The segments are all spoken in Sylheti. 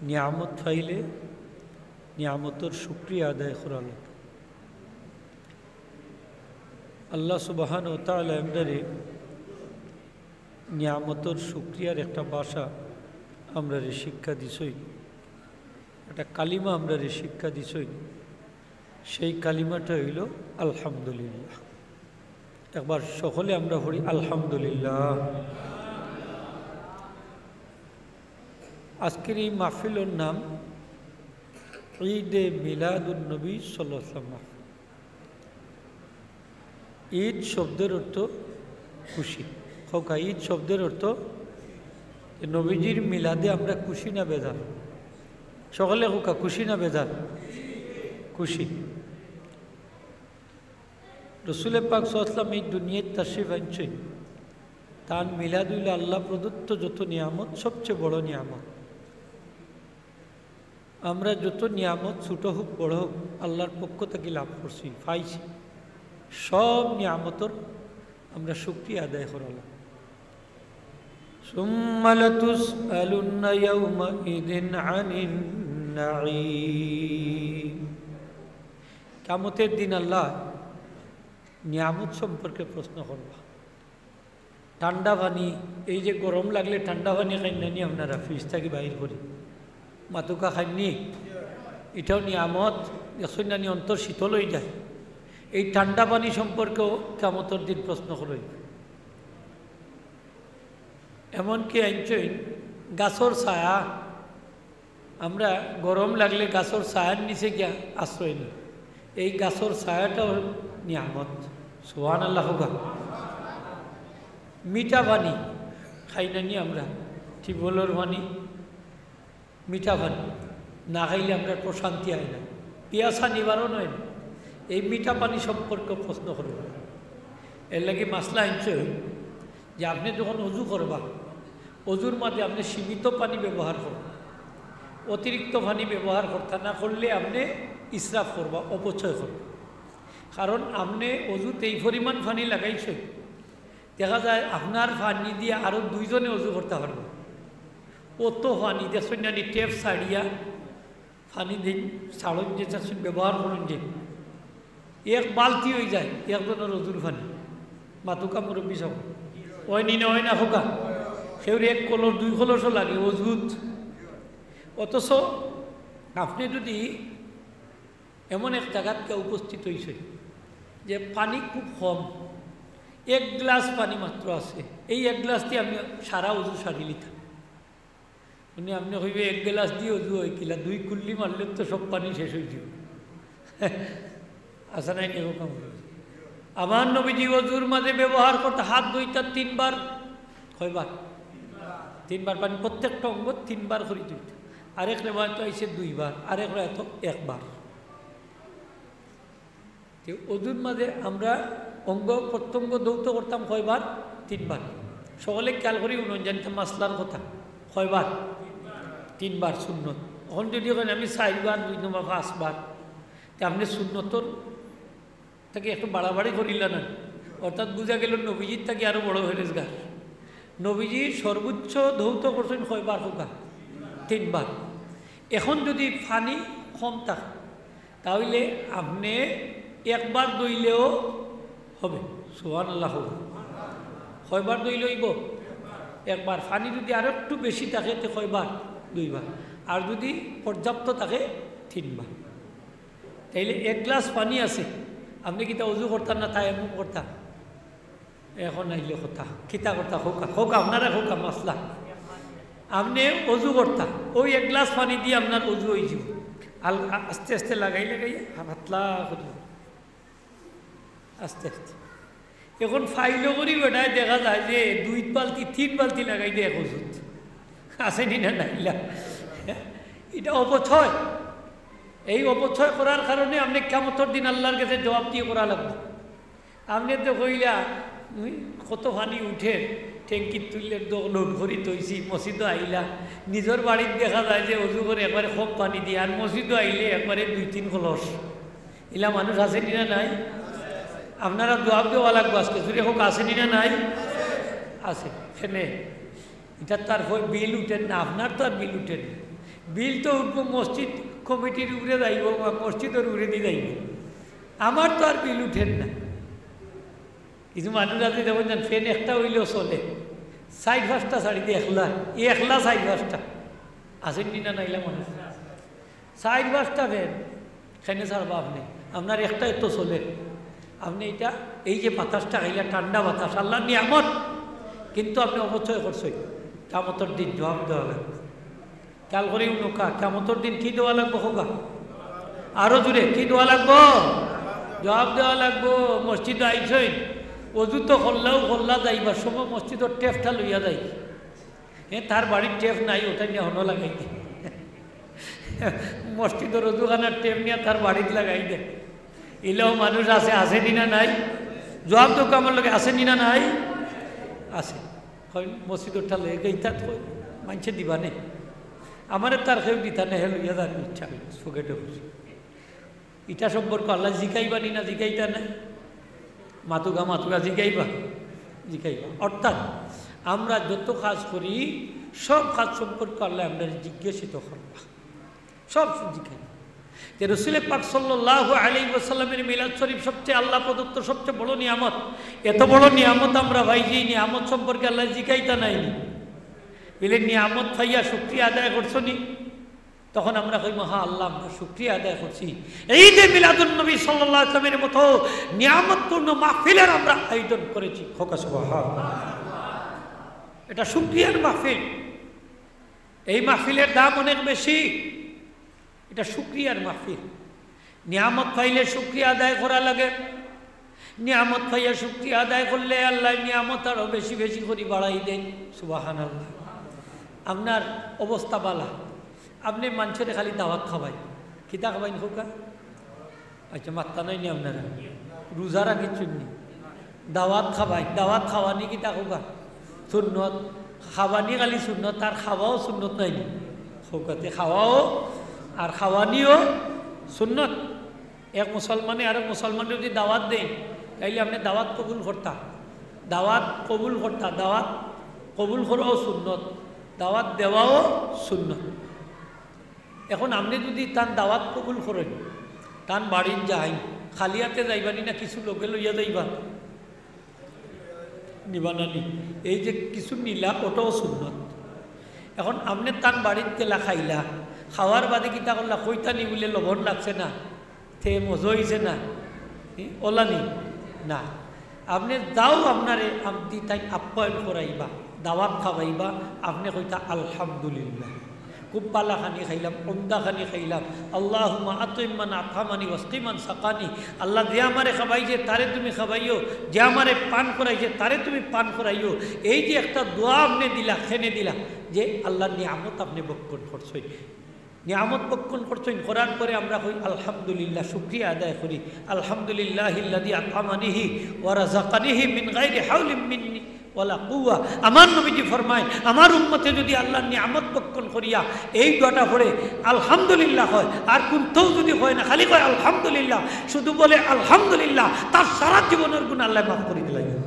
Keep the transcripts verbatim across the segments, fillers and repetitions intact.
নিয়ামত পাইলে নিয়ামতর শুকরিয়া আদায় করা লাগে। আল্লাহ সুবহানাহু ওয়া তাআলা আমরারে নিয়ামতর শুকরিয়ার একটা ভাষা আমরারে শিক্ষা দিছইন, একটা কালিমা আমরারে শিক্ষা দিছইন। সেই কালিমাটা অইলো আলহামদুলিল্লাহ। একবার সকলে আমরা পড়ি আলহামদুলিল্লাহ। আজকের এই মাহফিলর নাম ঈদে মিলাদুন নবী সাল্লাল্লাহু আলাইহি ওয়াসাল্লাম মাহফিল। ঈদ শব্দের অর্থ খুশি। কউক্কা, ঈদ শব্দের অর্থ যে নবীজির মিলাদে আমরা খুশি না বেজার? সকলে কউক্কা, খুশি না বেজার? খুশি। রসুলে পাক সাল্লাল্লাহু আলাইহি ওয়াসাল্লাম এই দুনিয়াত তাশরিফ আনছইন, তান মিলাদ অইলো আল্লাহ প্রদত্ত যত নিয়ামত, সবচেয়ে বড় নিয়ামত। আমরা যত নিয়ামত, ছোট হোক বড় হোক, আল্লাহর পক্ষ থাকি লাভ করছি, পাইছি, সব নিয়ামতর আমরা শুকরিয়া আদায় করা লাগে। ثم لتسألن يومئذ عن النعيم। কিয়ামতর দিন আল্লাহ নিয়ামত সম্পর্কে প্রশ্ন করবা। ঠান্ডা পানি, এই যে গরম লাগলে ঠান্ডা পানি খাইন না নি আপনারা, ফ্রিজ থাকি বাইর করি, মাতুক্কা খাইন নি, ইটাও নিয়ামত। দেখছইন না নি, অন্তর শীতল অইযায়। এই ঠান্ডা পানি সম্পর্কেও কিয়ামতর দিন প্রশ্ন করইন। এমনকি আনছইন গাছর ছায়া, আমরা গরম লাগলে গাছর ছায়ার নিচে গিয়া আশ্রয় নেই। এই গাছর ছায়াটাও নিয়ামত। সুবহানাল্লাহ কউক্কা। মিঠা পানি খাই না নি আমরা, টিউবওয়েলর পানি, মিঠা পানি না খাইলে আমরার প্রশান্তি অয় না, পিয়াসা নিবারণ অয় না। এই মিঠা পানি সম্পর্কে প্রশ্ন করবা। এরলাগি মাসলা আনছইন যে আপনে যখন অজু করবা, অজুর মাঝে আপনে সীমিত পানি ব্যবহার করবা, অতিরিক্ত পানি ব্যবহার করতা না, করলে আপনে ইসরাফ করবা, অপচয় করবা। কারণ আপনে অজুত এই পরিমাণ পানি লাগাইছইন, দেখা যায় আপনার পানি দিয়া আরো দুইজনে অজু করতা পারবা। অত পানি, দেখছইন না নি, ট্যাপ ছাড়িয়া পানি দেইন, ছাড়ইন যে, চাচ্ছইন ব্যবহার করইন যে, এক বালতি অইযায় একজনর অজুর পানি। মাতুক্কা মুরব্বি সাব, অয় নি না, অয় না কউক্কা? কেউর এক কলস, দুই কলসও লাগে অজুত। অথচ আপনে যুদি এমন এক জাগাত গিয়া উপস্থিত অইছইন যে পানি খুব কম, এক গ্লাস পানি মাত্র আছে, এই এক গ্লাস দি আমি সারা অজু সারিলিতাম। মানে আপনে কইবা, "এক গ্লাস দি অজু অয় কিলা? দুই কুল্লি মারলে তো সব পানি শেষ অইযিবো।" আছে না নি এরকম? আমার নবীজি অজুর মাঝে ব্যবহার করতা, হাত ধইতা তিনবার। কয়বার? তিনবার পানি, প্রত্যেকটা অঙ্গ তিনবার করি ধইতা। আরেক রেওয়ায়ত আইছে দুইবার, আরেক রেওয়ায়ত একবার। তে অজুর মাঝে আমরা অঙ্গ প্রত্যঙ্গ ধৌত করতাম কয়বার? তিনবার। সকলে খেয়াল করি হুনইন, জানতাম মাসলার কথা। কয়বার? তিনবার সুন্নত। অখন যুদি কইন আমি চাইরবার, দুই নম্বর পাঁচবার, তে আপনে সুন্নতর থাকি একটু বাড়াবাড়ি করিলা না, অর্থাৎ বুঝা গেল নবীজির থাকি আরো বড় পরহেজগার। নবীজি সর্বোচ্চ ধৌত করছইন কয়বার কউক্কা? তিনবার। এখন যুদি পানি কম থাকে, তাইলে আপনে একবার ধইলেও হবে। সুবহানাল্লাহ কউক্কা। কয়বার ধইলে অইবো? একবার। পানি যুদি আরো একটু বেশি থাকে, তে কয়বার? দুইবার। আর যুদি পর্যাপ্ত থাকে, তিনবার। তাইলে এক গ্লাস পানি আছে, আপনে কিতা অজু করতা না তায়াম্মুম করতা? এখন আইলে কথা, কিতা করতা? কউক্কা, কউক্কা, আপনারা কউক্কা মাসলা। আপনে অজু করতা, ওই এক গ্লাস পানি দি আপনার অজু অইযিবো। আল-, আ-, আস্তে আস্তে লাগাই লাগাই পাতলা করি, আস্তে আস্তে। এখন ফাইলো করি বেটায় দেখা যায় যে দুই বালতি, তিন বালতি লাগাই দেয় এক অজুত। আছে নি না নাইলা? ইটা অপচয়। এই অপচয় করার কারণে আপনে কিয়ামতর দিন আল্লাহর গেছে জবাবদিহি করা লাগবো। আপনে তো কইলা, উম, কত পানি উঠে, ট্যাঙ্কিত তুললে দ-, লোড করি থইছি, মসজিদো আইলা, নিজর বাড়িত দেখা যায় যে অজু করে একবারে কম পানি দিয়া, আর মসজিদো আইলে একবারে দুই তিন কলস। ইলা মানুষ আছে নি না নাই? আপনারা জবাব দেওয়া লাগবো আজকে, জুরে কউক্কা, আছে নি না নাই? আছে। কেনে? ইটা তার বিল উঠে না, আপনার তো আর বিল উঠে না। বিল তো উঠবো মসজিদ কমিটির উপরে যাইবো বা মসজিদর উপরেদি যাইবো। আমার তো আর বিল উঠের না। কিছু মানুষ আছে দেখইন যেন ফ্যান একটা অইলেও চলে, চাইর পাঁচটা ছাড়ি দি একলা, ই একলা চাইর পাঁচটা। আছেন নি না নাইলা মানুষ? চাইর পাঁচটা ফ্যান, কেনে ছাড়বা আপনে? আপনার একটাই তো চলে। আপনে ইটা, এই যে বাতাসটা খাইলা, ঠান্ডা বাতাস, আল্লার নিয়ামত, কিন্তু আপনে অপচয় করছইন। কিয়ামতর দিন জবাব দেওয়া লাগবো। খেয়াল করি হুনউক্কা, কিয়ামতর দিন কি দেওয়া লাগবো কউক্কা? আরো জোরে, কি দেওয়া লাগবো? জবাব দেওয়া লাগবো। মসজিদো আইছইন, অজু তো করলাউ করলা, যাইবার সময় মসজিদর ট্যাপটা লইয়া যাই। হে, তার বাড়ির ট্যাপ নাই, ওটা নিয়া হনো লাগাই দে। মসজিদর অজুখানার ট্যাপ নিয়া তার বাড়িত লাগাই দে। ইলাও মানুষ আছে, আছে নি না নাই? জবাব দেউক্কা আমার লগে, আছে নি না নাই? আছে। কই, মসজিদর ঠালে গেইতাত কই, মানষে দিবা নে। আমারে তার কেউ দিতা নে, হে লইয়া যার ইচ্ছা, পকেটে বসে। ইটা সম্পর্ক আল্লায় জিকাইবা নি না জিকাইতা না? মাতুক্কা, মাতুক্কা, জিকাইবা, জিকাইবা। অর্থাৎ আমরা যত কাজ করি, সব কাজ সম্পর্কে আল্লায় আমরারে জিজ্ঞাসিত করবা, সব জিকাইবা। তে রসুলে পাক সাল্লাল্লাহু আলাইহি ওয়াসাল্লামের মিলাদ শরীফ সবচেয়ে আল্লাহ প্রদত্ত সবচেয়ে বড় নিয়ামত। এত বড় নিয়ামত আমরা পাইছি, এই নিয়ামত সম্পর্কে আল্লায় জিকাইতা নায় নি? বলে, নিয়ামত পাইয়া শুকরিয়া আদায় করছো নি? তখন আমরা কইমু, হ্যাঁ আল্লাহ, আমরা শুকরিয়া আদায় করছি। ঈদে মিলাদুন নবী সাল্লাল্লাহু আলাইহি ওয়াসাল্লামের মতো নিয়ামতপূর্ণ মাহফিলের আমরা আয়োজন করেছি। কউক্কা সুবহানাল্লাহ। এটা শুকরিয়ার মাহফিল। এই মাহফিলের দাম অনেক বেশি। এটা শুকরিয়ার মাহফিল। নিয়ামত পাইলে শুকরিয়া আদায় করা লাগে। নিয়ামত পাইয়া শুকরিয়া আদায় করলে আল্লায় নিয়ামত আরো বেশি বেশি করি বাড়াই দেইন। সুবহানাল্লাহ। আপনার অবস্থা বালা, আপনে মানষরে খালি দাওয়াত খাবাইন। কিতা খাবাইন কউক্কা? আচ্ছা, মাত্তা নাই নি আপনারা? রোজা রাখিছইন নি? দাওয়াত খাবাইন, দাওয়াত খাওয়ানি কিতা কউক্কা? সুন্নত। খাবানি খালি সুন্নত, আর খাওয়াও সুন্নত নায় নি? কউক্কা তে, খাওয়াও আর খাওয়ানিও সুন্নত। এক মুসলমানে আরক মুসলমানরে যদি দাওয়াত দেইন, তাইলে আপনে দাওয়াত কবুল করতা, দাওয়াত কবুল করতা, দাওয়াত কবুল করাও সুন্নত, দাওয়াত দেওয়াও সুন্নত। এখন আপনে যদি তান দাওয়াত কবুল করইন, তান বাড়িত যাইন, খালি আতে যাইবা নি না কিছু লগে লইয়া যাইবা? নিবা না নি? এই যে কিছু নিলা, ওটাও সুন্নত। এখন আপনে তান বাড়িত গেলা, খাইলা, খাওয়ার বাদে কিতা করলা, কইতা নি বুলে লবণ লাগছে না, তে মজা অইছে না, ই, অলা নি? না। আপনে যাও, আপনারে আপনি তাইন আপ্যায়ন করাইবা, দাওয়াত খাওয়াইবা, আপনে কইতা আলহামদুলিল্লাহ। খুব বালা খানি খাইলাম, উমদা খানি খাইলাম। আল্লাহুম্মা আতইম মান আতআমানি ওয়াসকি মান সাকানি। আল্লাহ, যে আমারে খাবাইছে, তারে তুমি খাবাইও, যে আমারে পান করাইছে, তারে তুমি পান করাইও। এই যে একটা দোয়া আপনে দিলা, কেনে দিলা, যে আল্লাহর নিয়ামত আপনে ভক্ষণ করছইন, নিয়ামত ভক্ষণ করছইন, করার পরে আমরা কই আলহামদুলিল্লাহ, শুকরিয়া আদায় করি। আলহামদুলিল্লাহিল্লাযী আতআমানিহি ওয়া রাযাকানিহি মিন গায়রি হাওলিম মিন্নি ওয়ালা কুওয়া। আমার নবীজি ফরমায়, আমার উম্মতে যদি আল্লাহর নিয়ামত ভক্ষণ করিয়া এই দোয়াটা পড়ে আলহামদুলিল্লাহ কয়, আর কুন্তাও যদি কয় না, খালি কয় আলহামদুলিল্লাহ, শুধু বলে আলহামদুলিল্লাহ, তার সারা জীবনের গুনাহ আল্লায় মাফ করি দিলাইবা।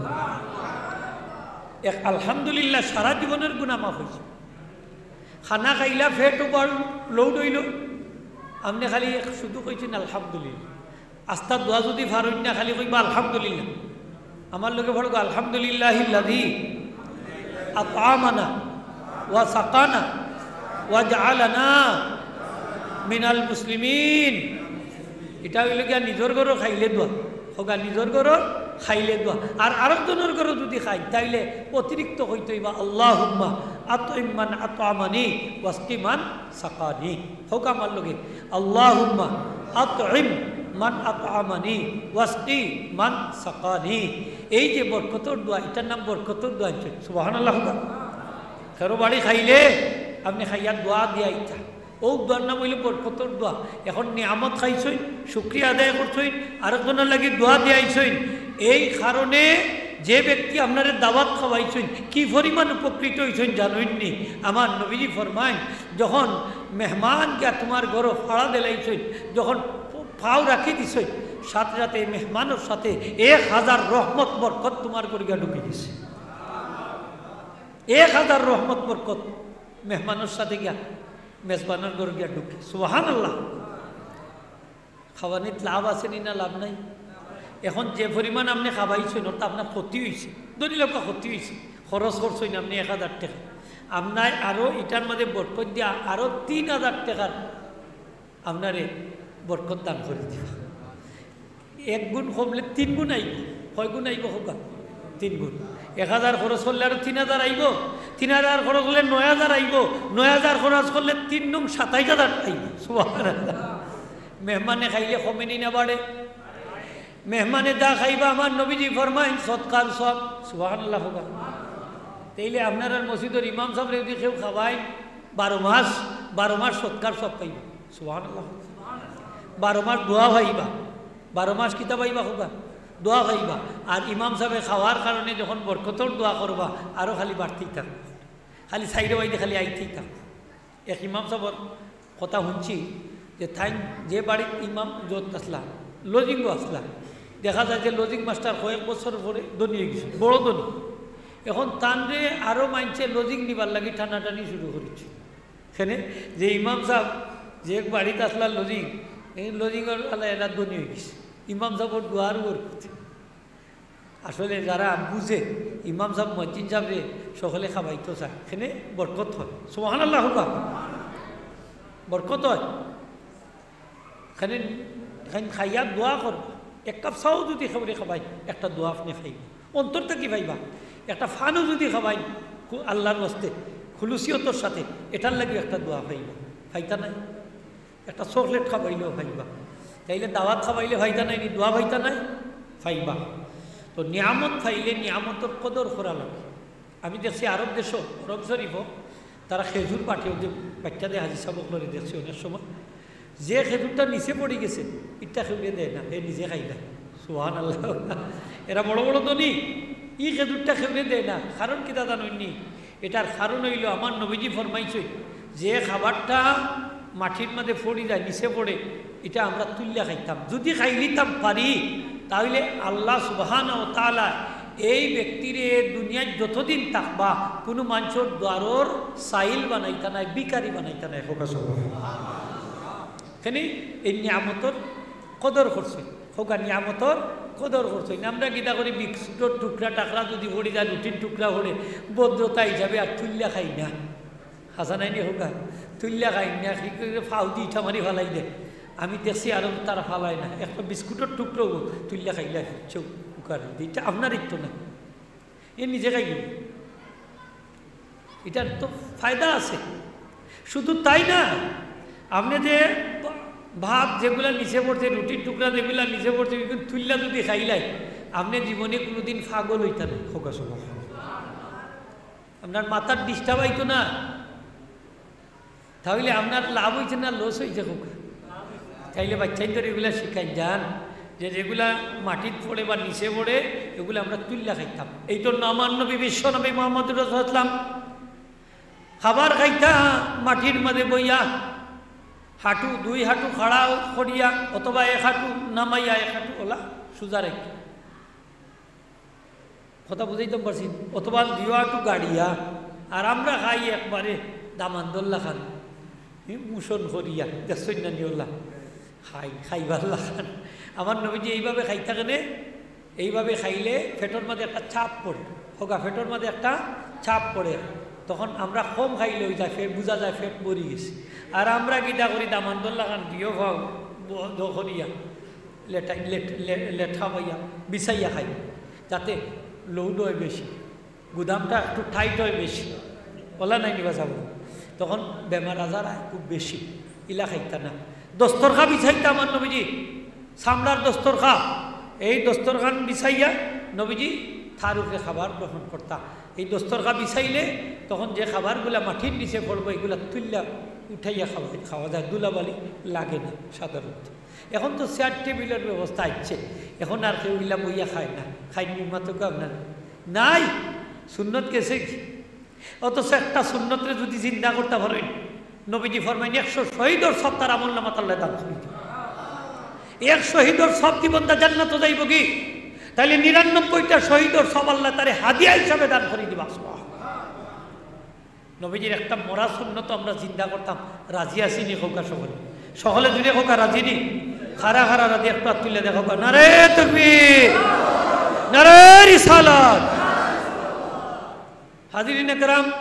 এক আলহামদুলিল্লাহ, সারা জীবনের গুনাহ মাফ অইছে। খানা খাইলা, পেট overload অইলো, আপনে খালি এক শুধু কইছইন আলহামদুলিল্লাহ। আস্তা দোয়া যদি পারইন না, খালি কইবা আলহামদুলিল্লাহ। আমার লগে পড়বা, আলহামদুলিল্লাহিল্লাযী আতআমানা ওয়া সাকানা ওয়া জাআলানা মিনাল মুসলিমিন। ইটা অইলো গিয়া নিজর ঘরর খাইলে দোয়া। কউক্কা, নিজর ঘরর খাইলে দোয়া। আর আরকজনর ঘরো যদি খাই, তাইলে অতিরিক্ত কইতে অইবা, আল্লাহুম্মা আতইম মান আতআমানি ওয়াসকি মান সাকানি। কউক্কা আমার লগে, আল্লাহুম্মা আতইম মান আতআমানি ওয়াসকি মান সাকানি। এই যে বরকতর দোয়া, ইটার নাম বরকতর দোয়া। সুবহানাল্লাহ কউক্কা। কারো বাড়ি খাইলে আপনে খাইয়া দোয়া দিয়া আইতা, অউ দোয়ার নাম অইলো বরকতর দোয়া। এখন নিয়ামত খাইছইন, শুকরিয়া আদায় করছইন, আরকজনর লাগি দোয়া দিয়া আইছইন। এই কারণে যে ব্যক্তি আপনারে দাওয়াত খাওয়াইছইন, কি পরিমাণ উপকৃত অইছইন জানইন নি? আমার নবীজি ফরমাইন, যখন মেহমান গিয়া তুমার ঘরো পাড়া দিলাইছইন, যখন পাও রাখি দিছইন, সাথে সাথে মেহমানর সাথে এক হাজার রহমত বরকত তুমার ঘরো গিয়া ঢুকি গেছে। এক হাজার রহমত বরকত মেহমানর সাথে গিয়া মেজবানর ঘরো গিয়া ঢুকে। সুবহানাল্লাহ। খাওয়ানিত লাভ আছে নি না লাভ নাই? এখন যে পরিমাণ আপনে খাওয়াইছইন, অর্থাৎ আপনার ক্ষতি অইছে, ধরি লউক্কা ক্ষতি অইছে, খরচ করছইন আপনে এক হাজার টেকা, আপনার আরো ইটার মাঝে বরকত দিয়া আরো তিন হাজার টেকার আপনারে বরকত দান করি দিবা। এক গুণ কমলে তিন গুণ আইবো। কয় গুণ আইবো কউক্কা? তিন গুণ। এক হাজার খরচ করলে আরো তিন হাজার আইবো, তিন হাজার খরচ করলে নয় হাজার আইবো, নয় হাজার খরচ করলে তিন নং সাতাইশ হাজার আইবো। সুবহানাল্লাহ। মেহমানে খাইলে কমে নি না বাড়ে? মেহমানে যা খাইবা, আমার নবীজি ফরমাইন, সদকার সব। সুবহানাল্লাহ কউক্কা। তাইলে আপনারার মসজিদর ইমাম সাবরে যদি কেউ খাওয়াইন, বারো মাস, বারো মাস সদকার সব পাইবা। সুবহানাল্লাহ। বারো মাস দোয়া পাইবা, বারো মাস কিতা পাইবা কউক্কা? দোয়া পাইবা। আর ইমাম সাবে খাওয়ার কারণে যখন বরকতর দোয়া করবা, আরো খালি বাড়তেই থাকবো, খালি সাইডে বাইদে খালি আইতেই থাকবো। এক ইমাম সাবর কথা হুনছি যে তাইন যে বাড়িত ইমাম যত আছলা, লজিংও আছলা, দেখা যায় যে লজিং মাস্টার কয়েক বছর পরে ধনী অইগেছে, বড় ধনী। এখন তানরে আরো মাইনষে লজিং নিবার লাগি টানাটানি শুরু করিছে। কেনে যে ইমাম সাব যে এক বাড়িত আছলা লজিং, এই লজিংর আলা এরা ধনী অইগেছে। ইমাম সাবর দোয়ার বরকতে। আসলে যারা বুঝে, ইমাম সাব, মুয়াজ্জিন সাবরে সকলে খাওয়াইতো চায়, কেনে বরকত হয়। সুবহানাল্লাহ কউক্কা। বরকত হয়। কেনে, কেনে খাইয়া দোয়া করবা। এক কাপ চাও যদি কেউরে খাওয়াইন, একটা দোয়া আপনে পাইবা। অন্তর থাকি পাইবা। একটা পানও যদি খাওয়াইন, খু-, আল্লাহর ওয়াস্তে, খুলুসিয়তর সাথে, এটার লাগিও একটা দোয়া পাইবা। পাইতা নায়? একটা চকলেট খাওয়াইলেও পাইবা। তাইলে দাওয়াত খাওয়াইলে পাইতা নায় নি, দোয়া পাইতা নায়? পাইবা। তো নিয়ামত পাইলে নিয়ামতর কদর করা লাগে। আমি দেখছি আরব দেশো, আরব শরীফো, তারা খেজুর বাটে, ওই যে বাচ্চাদের হাজি সাব অকলরে দেখছি অনেক সময়, যে খেজুরটা নিচে পড়ি গেছে, ইটা কেউরে দেয় না, হে নিজে খাইলায়। সুবহানাল্লাহ। এরা বড় বড় ধনী, ই খেজুরটা কেউরে দেয় না। কারণ কিতা জানইন নি? এটার কারণ অইলো, আমার নবীজি ফরমাইছইন, যে খাবারটা মাটির মাঝে পড়ি যায়, নিচে পড়ে, ইটা আমরা তুলিয়া খাইতাম। যদি খাইলিতাম পারি, তাইলে আল্লাহ সুবহানাহু ওয়া তাআলা এই ব্যক্তিরে দুনিয়াত যতদিন থাকবা, কুনু মানষর দ্বারর সাইল বানাইতা নায়, ভিখারি বানাইতা নায়। কউক্কা সুবহানাল্লাহ। কেনে এই নিয়ামতর কদর করছইন, কউক্কা নিয়ামতর কদর করছইন। আমরা কিতা করি, বিস্কুটর টুকরা টাকরা যদি পড়ি যায়, রুটির টুকরা পড়ে, ভদ্রতা হিসাবে আর তুলিয়া খাই না। হাছা নায় নি কউক্কা? তুলিয়া খাই না, কি করি, ফাউ দি ইটা মারি ফালাই দেয়। আমি দেখছি আরো তারা ফালায় না, একটা বিস্কুটর টুকরাও তুলিয়া খাইলায়, চুপ, উকার, ইটা আপনার ইতো না, এ নিজে খাইল। ইটার তো ফায়দা আছে। শুধু তাই না, আপনে যে ভাত যেগুলা নিচে পড়ছে, রুটির টুকরা যেগুলা নিচে পড়ছে, ইগুন তুলিয়া যদি খাইলায়, আপনে জীবনে কুনুদিন পাগল অইতা নায়। কউক্কা সুবহানাল্লাহ। আপনার মাথার disturb অইতো না, তাইলে আপনার লাভ অইছে না loss অইছে কউক্কা? তাইলে বাচ্চাইন্তরে ইগুলা শিখাইন যান যে যেগুলা মাটিত পড়ে বা নিচে পড়ে, এগুলা আমরা তুলিয়া খাইতাম। এই তো আমার নবী, বিশ্ব নবী মুহাম্মদুর রাসূলুল্লাহ সাল্লাল্লাহু আলাইহি ওয়াসাল্লাম খাবার খাইতা মাটির মাঝে বইয়া, হাঁটু, দুই হাঁটু খাড়া করিয়া অথবা এক হাঁটু নামাইয়া এক হাঁটু ওলা সুজা রাখি। কথা বুঝাইতাম পারছি? অথবা দুই হাঁটু গাড়িয়া। আর আমরা খাই একবারে দামান্দর লাখান, ই, মুষণ করিয়া, দেখছইন না নি ওলা? খাই, খাইবার লাখান। আমার নবীজি এইভাবে খাইতা কেনে, এইভাবে খাইলে পেটর মাঝে একটা চাপ পড়ে, কউক্কা, পেটর মাঝে একটা চাপ পড়ে, তখন আমরা কম খাইলে অই যায়, পেট, বুঝা যায় পেট ভরি গেছে। আর আমরা কিতা করি, দামান্দর লাখান দুইও পাও ব-, দ করিয়া লেটাই, লেট-, লে-, লেটা পাইয়া বিছাইয়া খাই, যাতে load হয় বেশি, গুদামটা একটু tight হয় বেশি, ওলা নায় নি বা যাবো, তখন বেমার আজার অয় খুব বেশি, ইলা খাইতা না। দস্তরখা বিছাইতা আমার নবীজি, চামড়ার দস্তরখা, এই দস্তরখান বিছাইয়া নবীজি তার উপরে খাবার গ্রহণ করতা। এই দস্তরখা বিছাইলে তখন যে খাবারগুলা মাটির নিচে পড়বো, এগুলা তুলিয়া উঠাইয়া খাওয়া, খাওয়া যায়, ধুলাবালি লাগে না সাধারণত। এখন তো চেয়ার টেবিলর ব্যবস্থা আছে, এখন আর কেউ ইলা বইয়া খায় না, খাইন নি মাতুক্কা আপনারা? নাই, সুন্নত গেছে গি। অথচ একটা সুন্নতরে যদি জিন্দা করতা পারইন, নবীজি ফরমাইন, একশো শহীদর সব তার আমল নামাত আল্লায় দান করি দিবা। এক শহীদর সব কি বন্দা জান্নাতো যাইবো গি? তাইলে নিরানব্বইটা শহীদর সব আল্লায় তারে হাদিয়া হিসাবে দান করি দিবা। নবীজির একটা মরা সুন্নত আমরা জিন্দা করতাম। রাজি আছি নি কউক্কা সকলে? সকলে জুরে কউক্কা, রাজি নি? খাড়া খাড়া রাজি, একটু আত তুলিয়া দেখাউক্কা। নারায়ে তাকবীর, নারায়ে রিসালাত। হাজিরিনে কেরাম,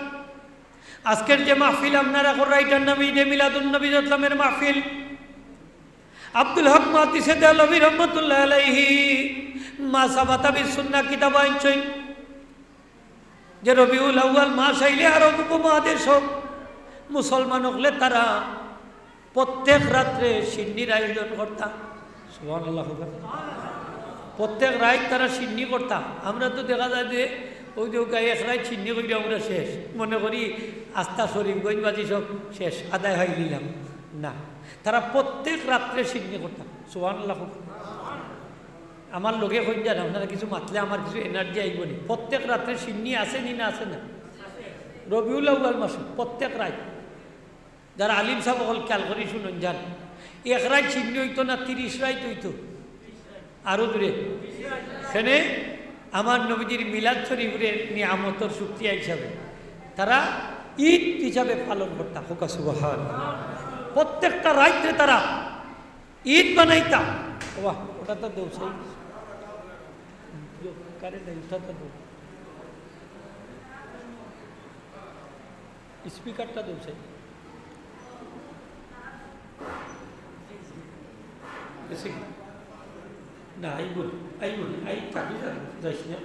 আজকের যে মাহফিল আপনারা কররা, ইটার নাম ঈদে মিলাদুন নবী ইসলামের মাহফিল। আব্দুল হক মুহাদ্দিসে দেহলভী রহমতুল্লাহ আলাইহি মা সাবাতা বিস সুন্নাহ কিতাব আনছইন যে রবিউল আউয়াল মাস আইলে আরব উপমহাদেশ মুসলমান অকলে তারা প্রত্যেক রাত্রে শিন্নির আয়োজন করতা। সুবহানাল্লাহ। প্রত্যেক রাইত তারা শিন্নি করতা। আমরা তো দেখা যায় যে ওই যে ওকে এক রাইত শিন্নি করি আমরা শেষ মনে করি, আস্তা শরীফগঞ্জবাসী সব শেষ, আদায় হয়ে নিলাম। না, তারা প্রত্যেক রাত্রে শিন্নি করতা। সুবহানাল্লাহ। আমার লগে কইন যান, আপনারা কিছু মাতলে আমার কিছু এনার্জি আইব নি। প্রত্যেক রাত্রে শিন্নি আছে নি না আছে না? রবিউল আউয়াল মাসে প্রত্যেক রাইত। যারা আলিম সাব অকল খেয়াল করি শুনইন যান, এক রাইত শিন্নি অইতো না, তিরিশ রাইত অইতো, আরো দূরে। এখানে আমার নবীজির মিলাদ শরীফরে নিয়ামতর শুকরিয়া হিসাবে তারা ঈদ হিসাবে পালন করতা। কউক্কা সুবহান। প্রত্যেকটা রাইতে তারা ঈদ বানাইতা। বাহ, ওটা তো দেও সেই। কারেন্ট নাই, ওটা তো দেও। স্পিকারটা দেও সেই। গেছে কি? না, আইব নি, আইব নি, আই থাকি যান, যাইস না।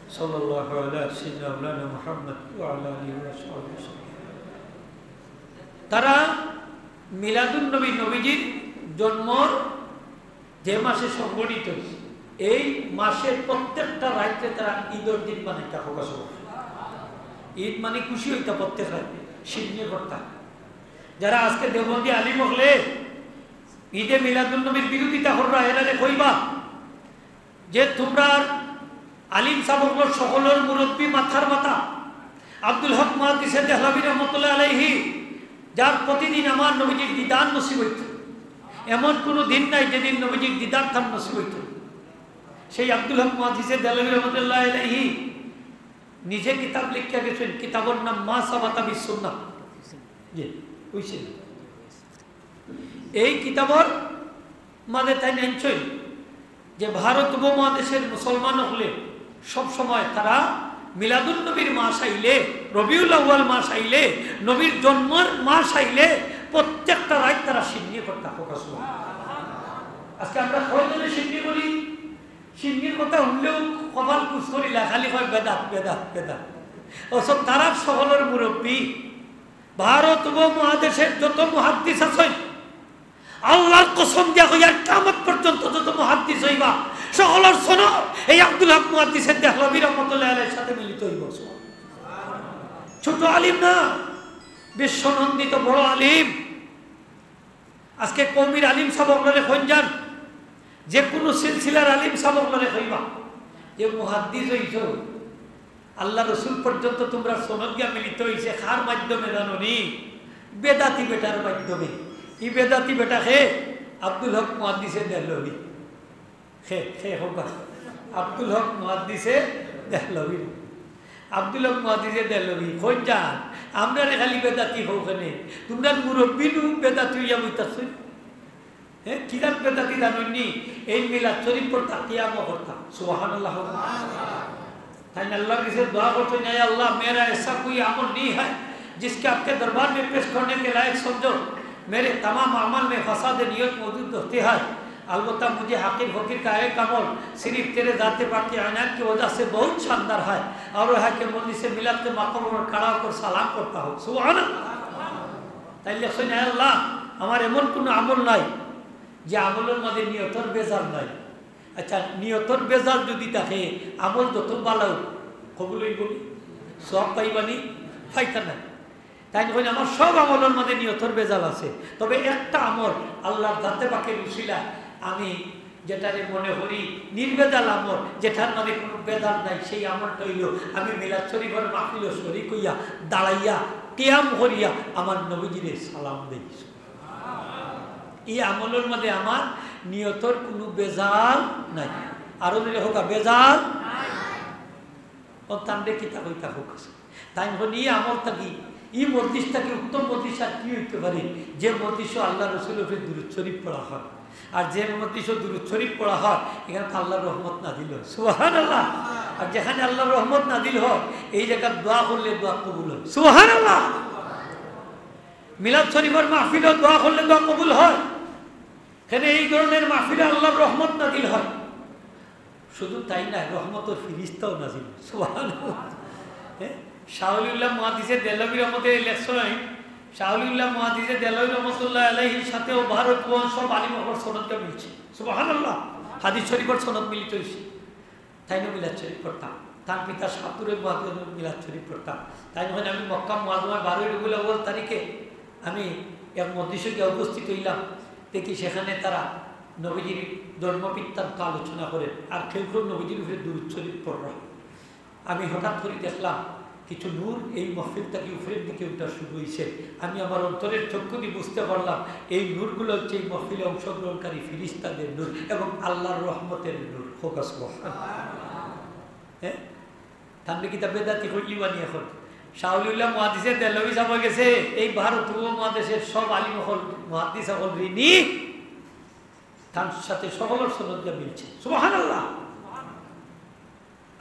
সাল্লাল্লাহু আলা সাইয়্যিদিনা মাওলানা মুহাম্মদ ওয়া আলা আলিহি ওয়া সাহবিহি ওয়া সাল্লাম। তারা মিলাদুন নবী, নবীজির জন্মর যে মাসে সংঘটিত হইছে, এই মাসের প্রত্যেকটা রাইতে তারা ঈদর দিন বানাইতা। কউক্কা সুবহান। ঈদ মানে খুশি হইতা প্রত্যেক রাইতে, শিন্নি করতা। যারা আজকে দেওবন্দি আলিম অকলে ঈদে মিলাদুন নবীর বিরোধিতা কররা, এরারে কইবা যে তোমরার আলিম সাব অকলর সকলর মুরব্বী মাথার মাথা আব্দুল হক মুহাদ্দিসে দেহলভী রহমতুল্লাহ আলাইহি, যার প্রতিদিন আমার নবীজির দিদার নসিব হইত, এমন কোনো দিন নাই যেদিন নবীজির দিদার তার নসিব হইত। সেই আব্দুল হক মুহাদ্দিসে দেহলভী রহমতুল্লাহ আলাইহি নিজে কিতাব লিখিয়া গেছেন, কিতাবর নাম মা সাবাতা বিস সুন্নাহ। জি, বুঝছেন? এই কিতাবর মাঝে তাইন আনছইন যে ভারত উপমহাদেশের মুসলমান অকলে সব সময় তারা মিলাদুন নবীর মাস আইলে, রবিউল আউয়াল মাস আইলে, নবীর জন্মর মাস আইলে প্রত্যেকটা রাইত তারা শিন্নি করতা। কউক্কা সুবহান। আজকে আমরা কয়জনে শিন্নি করি? শিন্নির কথা শুনলেও কপাল কুঁচ করিলা, খালি কয় বেদাত, বেদাত, বেদাত। অথচ তারার সকলর মুরব্বী ভারত উপমহাদেশের যত মুহাদ্দিস আছইন, আল্লাহর কসম দিয়া কইয়ার, কিয়ামত পর্যন্ত যত মুহাদ্দিস অইবা, সকলর সনদ এই আব্দুল হক মুহাদ্দিসে দেহলভী রহমতুল্লাহ আলাইহির সাথে মিলিত অইব। ছোট আলিম না, বিশ্বনন্দিত বড় আলিম। আজকে কওমির আলিম সাব অকলরে কইন যান, যে কোনো সিলসিলার আলিম সাব অকলরে কইবা যে মুহাদ্দিস অইছো, আল্লাহ রসুল পর্যন্ত তোমরা সনদ গিয়া মিলিত অইছে, কার মাধ্যমে জানো নি? বেদাতি বেটার মাধ্যমে। ই বেদাতি বেটা কে? আব্দুল হক মুহাদ্দিসে দেহলভী। কে, কে কউক্কা? আব্দুল হক মুহাদ্দিসে দেহলভী। আব্দুল হক মুহাদ্দিসে দেহলভী। কইন যান, আমরারে খালি বেদাতি কও কেনে? তোমরার মুরব্বী নু বেদাতি অইয়া বইতাছইন। হে, কিরাম বেদাতি জানইন নি? এই মিলাদ শরীফ পড়তা, কিয়ামও করতা। সুবহানাল্লাহ। তাইন আল্লাহর কাছে দোয়া করছইন, "এ আল্লাহ, মেরা এসা কোই আমল নেই হ্যায়, জিসকে আপকে দরবার মে পেশ করনে কে লায়ক সমঝো। মেরে তামাম আমল মে ফাসাদ নিয়ত মৌজুদ রহতে হ্যায়। البتہ مجھے حقیر فقیر کا ایک عمل صرف تیرے ذات پاک کی عنایت کی وجہ سے بہت شاندار ہے، اور وہ ہے کہ مجلس میلاد کے مقام پر کھڑا ہو کر سلام کرتا ہوں۔" সুবহানাল্লাহ। তাইলে কইন, "এ আল্লাহ, আমার এমন কোনো আমল নাই যে আমলর মাঝে নিয়তর ভেজাল নাই।" আচ্ছা, নিয়তর ভেজাল যদি থাকে, আমল যত ভালা অউক, কবুল অইবো নি? সওয়াব পাইবা নি? পাইতা না। তাইন কইন, "আমার সব আমলর মাঝে নিয়তর ভেজাল আছে, তবে একটা আমল আল্লাহর জাতে পাকের উসিলায় আমি যেটারে মনে করি নির্ভেজাল আমল, যেটার মাঝে কোনো ভেজাল নাই, সেই আমলটা অইলো আমি মিলাদ শরীফর মাহফিলো শরিক অইয়া, দাঁড়াইয়া, কিয়াম করিয়া আমার নবীজিরে সালাম দেই।" ই আমলর মাঝে আমার নিয়তর কোনো ভেজাল নাই। আরো জোরে কউক্কা, ভেজাল। ও তানরে কিতা কইতা কউক্কা। তাইন কইন, ই আমল থাকি ই মজলিস থাকি উত্তম মজলিস আর কি অইতে পারে, যে মজলিসো আল্লার রসুলর উপরে দুরূদ শরীফ পড়া হয়, আর যে মজলিসো দুরূদ শরীফ পড়া হয়, ইখানো তো আল্লার রহমত নাজিল হয়। সুবহানাল্লাহ। আর যেখানে আল্লার রহমত নাজিল হয়, এই জাগাত দোয়া করলে দোয়া কবুল হয়। সুবহানাল্লাহ। মিলাদ শরীফর মাহফিলো দোয়া করলে দোয়া কবুল হয়। কেনে এই ধরনের মাহফিলে আল্লার রহমত নাজিল হয়। শুধু তাই না, রহমতর ফিরিস্তাও নাজিল হয়। সুবহানাল্লাহ। হ্যাঁ? শাহ ওলিউল্লাহ মুহাদ্দিসে দেহলভী রহমতে লেখছইন, শাহ ওলিউল্লাহ মুহাদ্দিসে দেহলভী রহমতুল্লাহ আলাইহির সাথে ও ভারত ও সব আলিম অকলর সনদটা মিলছে। সুবহানাল্লাহ। হাদিস শরীফর সনদ মিলিত অইছে। তাইনও মিলাদ শরীফ পড়তা। তান পিতা শাহ তুরাইব মুহাদ্দিসও মিলাদ শরীফ পড়তা। তাইন কইন, আমি মক্কা মুআজ্জামায় বারোই রবিউল আউয়াল তারিখে আমি এক মজলিসো গিয়া উপস্থিত অইলাম, দেখি সেখানে তারা নবীজির জন্ম বৃত্তান্ত আলোচনা করের, আর কেউ কেউ নবীজির উপরে দুরূদ শরীফ পড়রা। আমি হঠাৎ করি দেখলাম কিছু নূর এই মহফিল থাকি উপরের দিকে উঠা শুরু অইছে। আমি আমার অন্তরের চক্ষু দিয়া বুঝতে পারলাম এই নূরগুলা অইছে এই মহফিলে অংশগ্রহণকারী ফিরিস্তাদের নূর এবং আল্লার রহমতের নূর। কউক্কা সুবহানাল্লাহ। হ্যাঁ? তানরে কিতা বেদাতি কইলিবা নি অখন? শাহ ওলিউল্লাহ মুহাদ্দিসে দেহলভী সাব গেছে, এই ভারত উপমহাদেশের সব আলিম অকল, মুহাদ্দিস অকল ঋণী, তান সাথে সকলর সনদ দিয়া মিলছে। সুবহানাল্লাহ।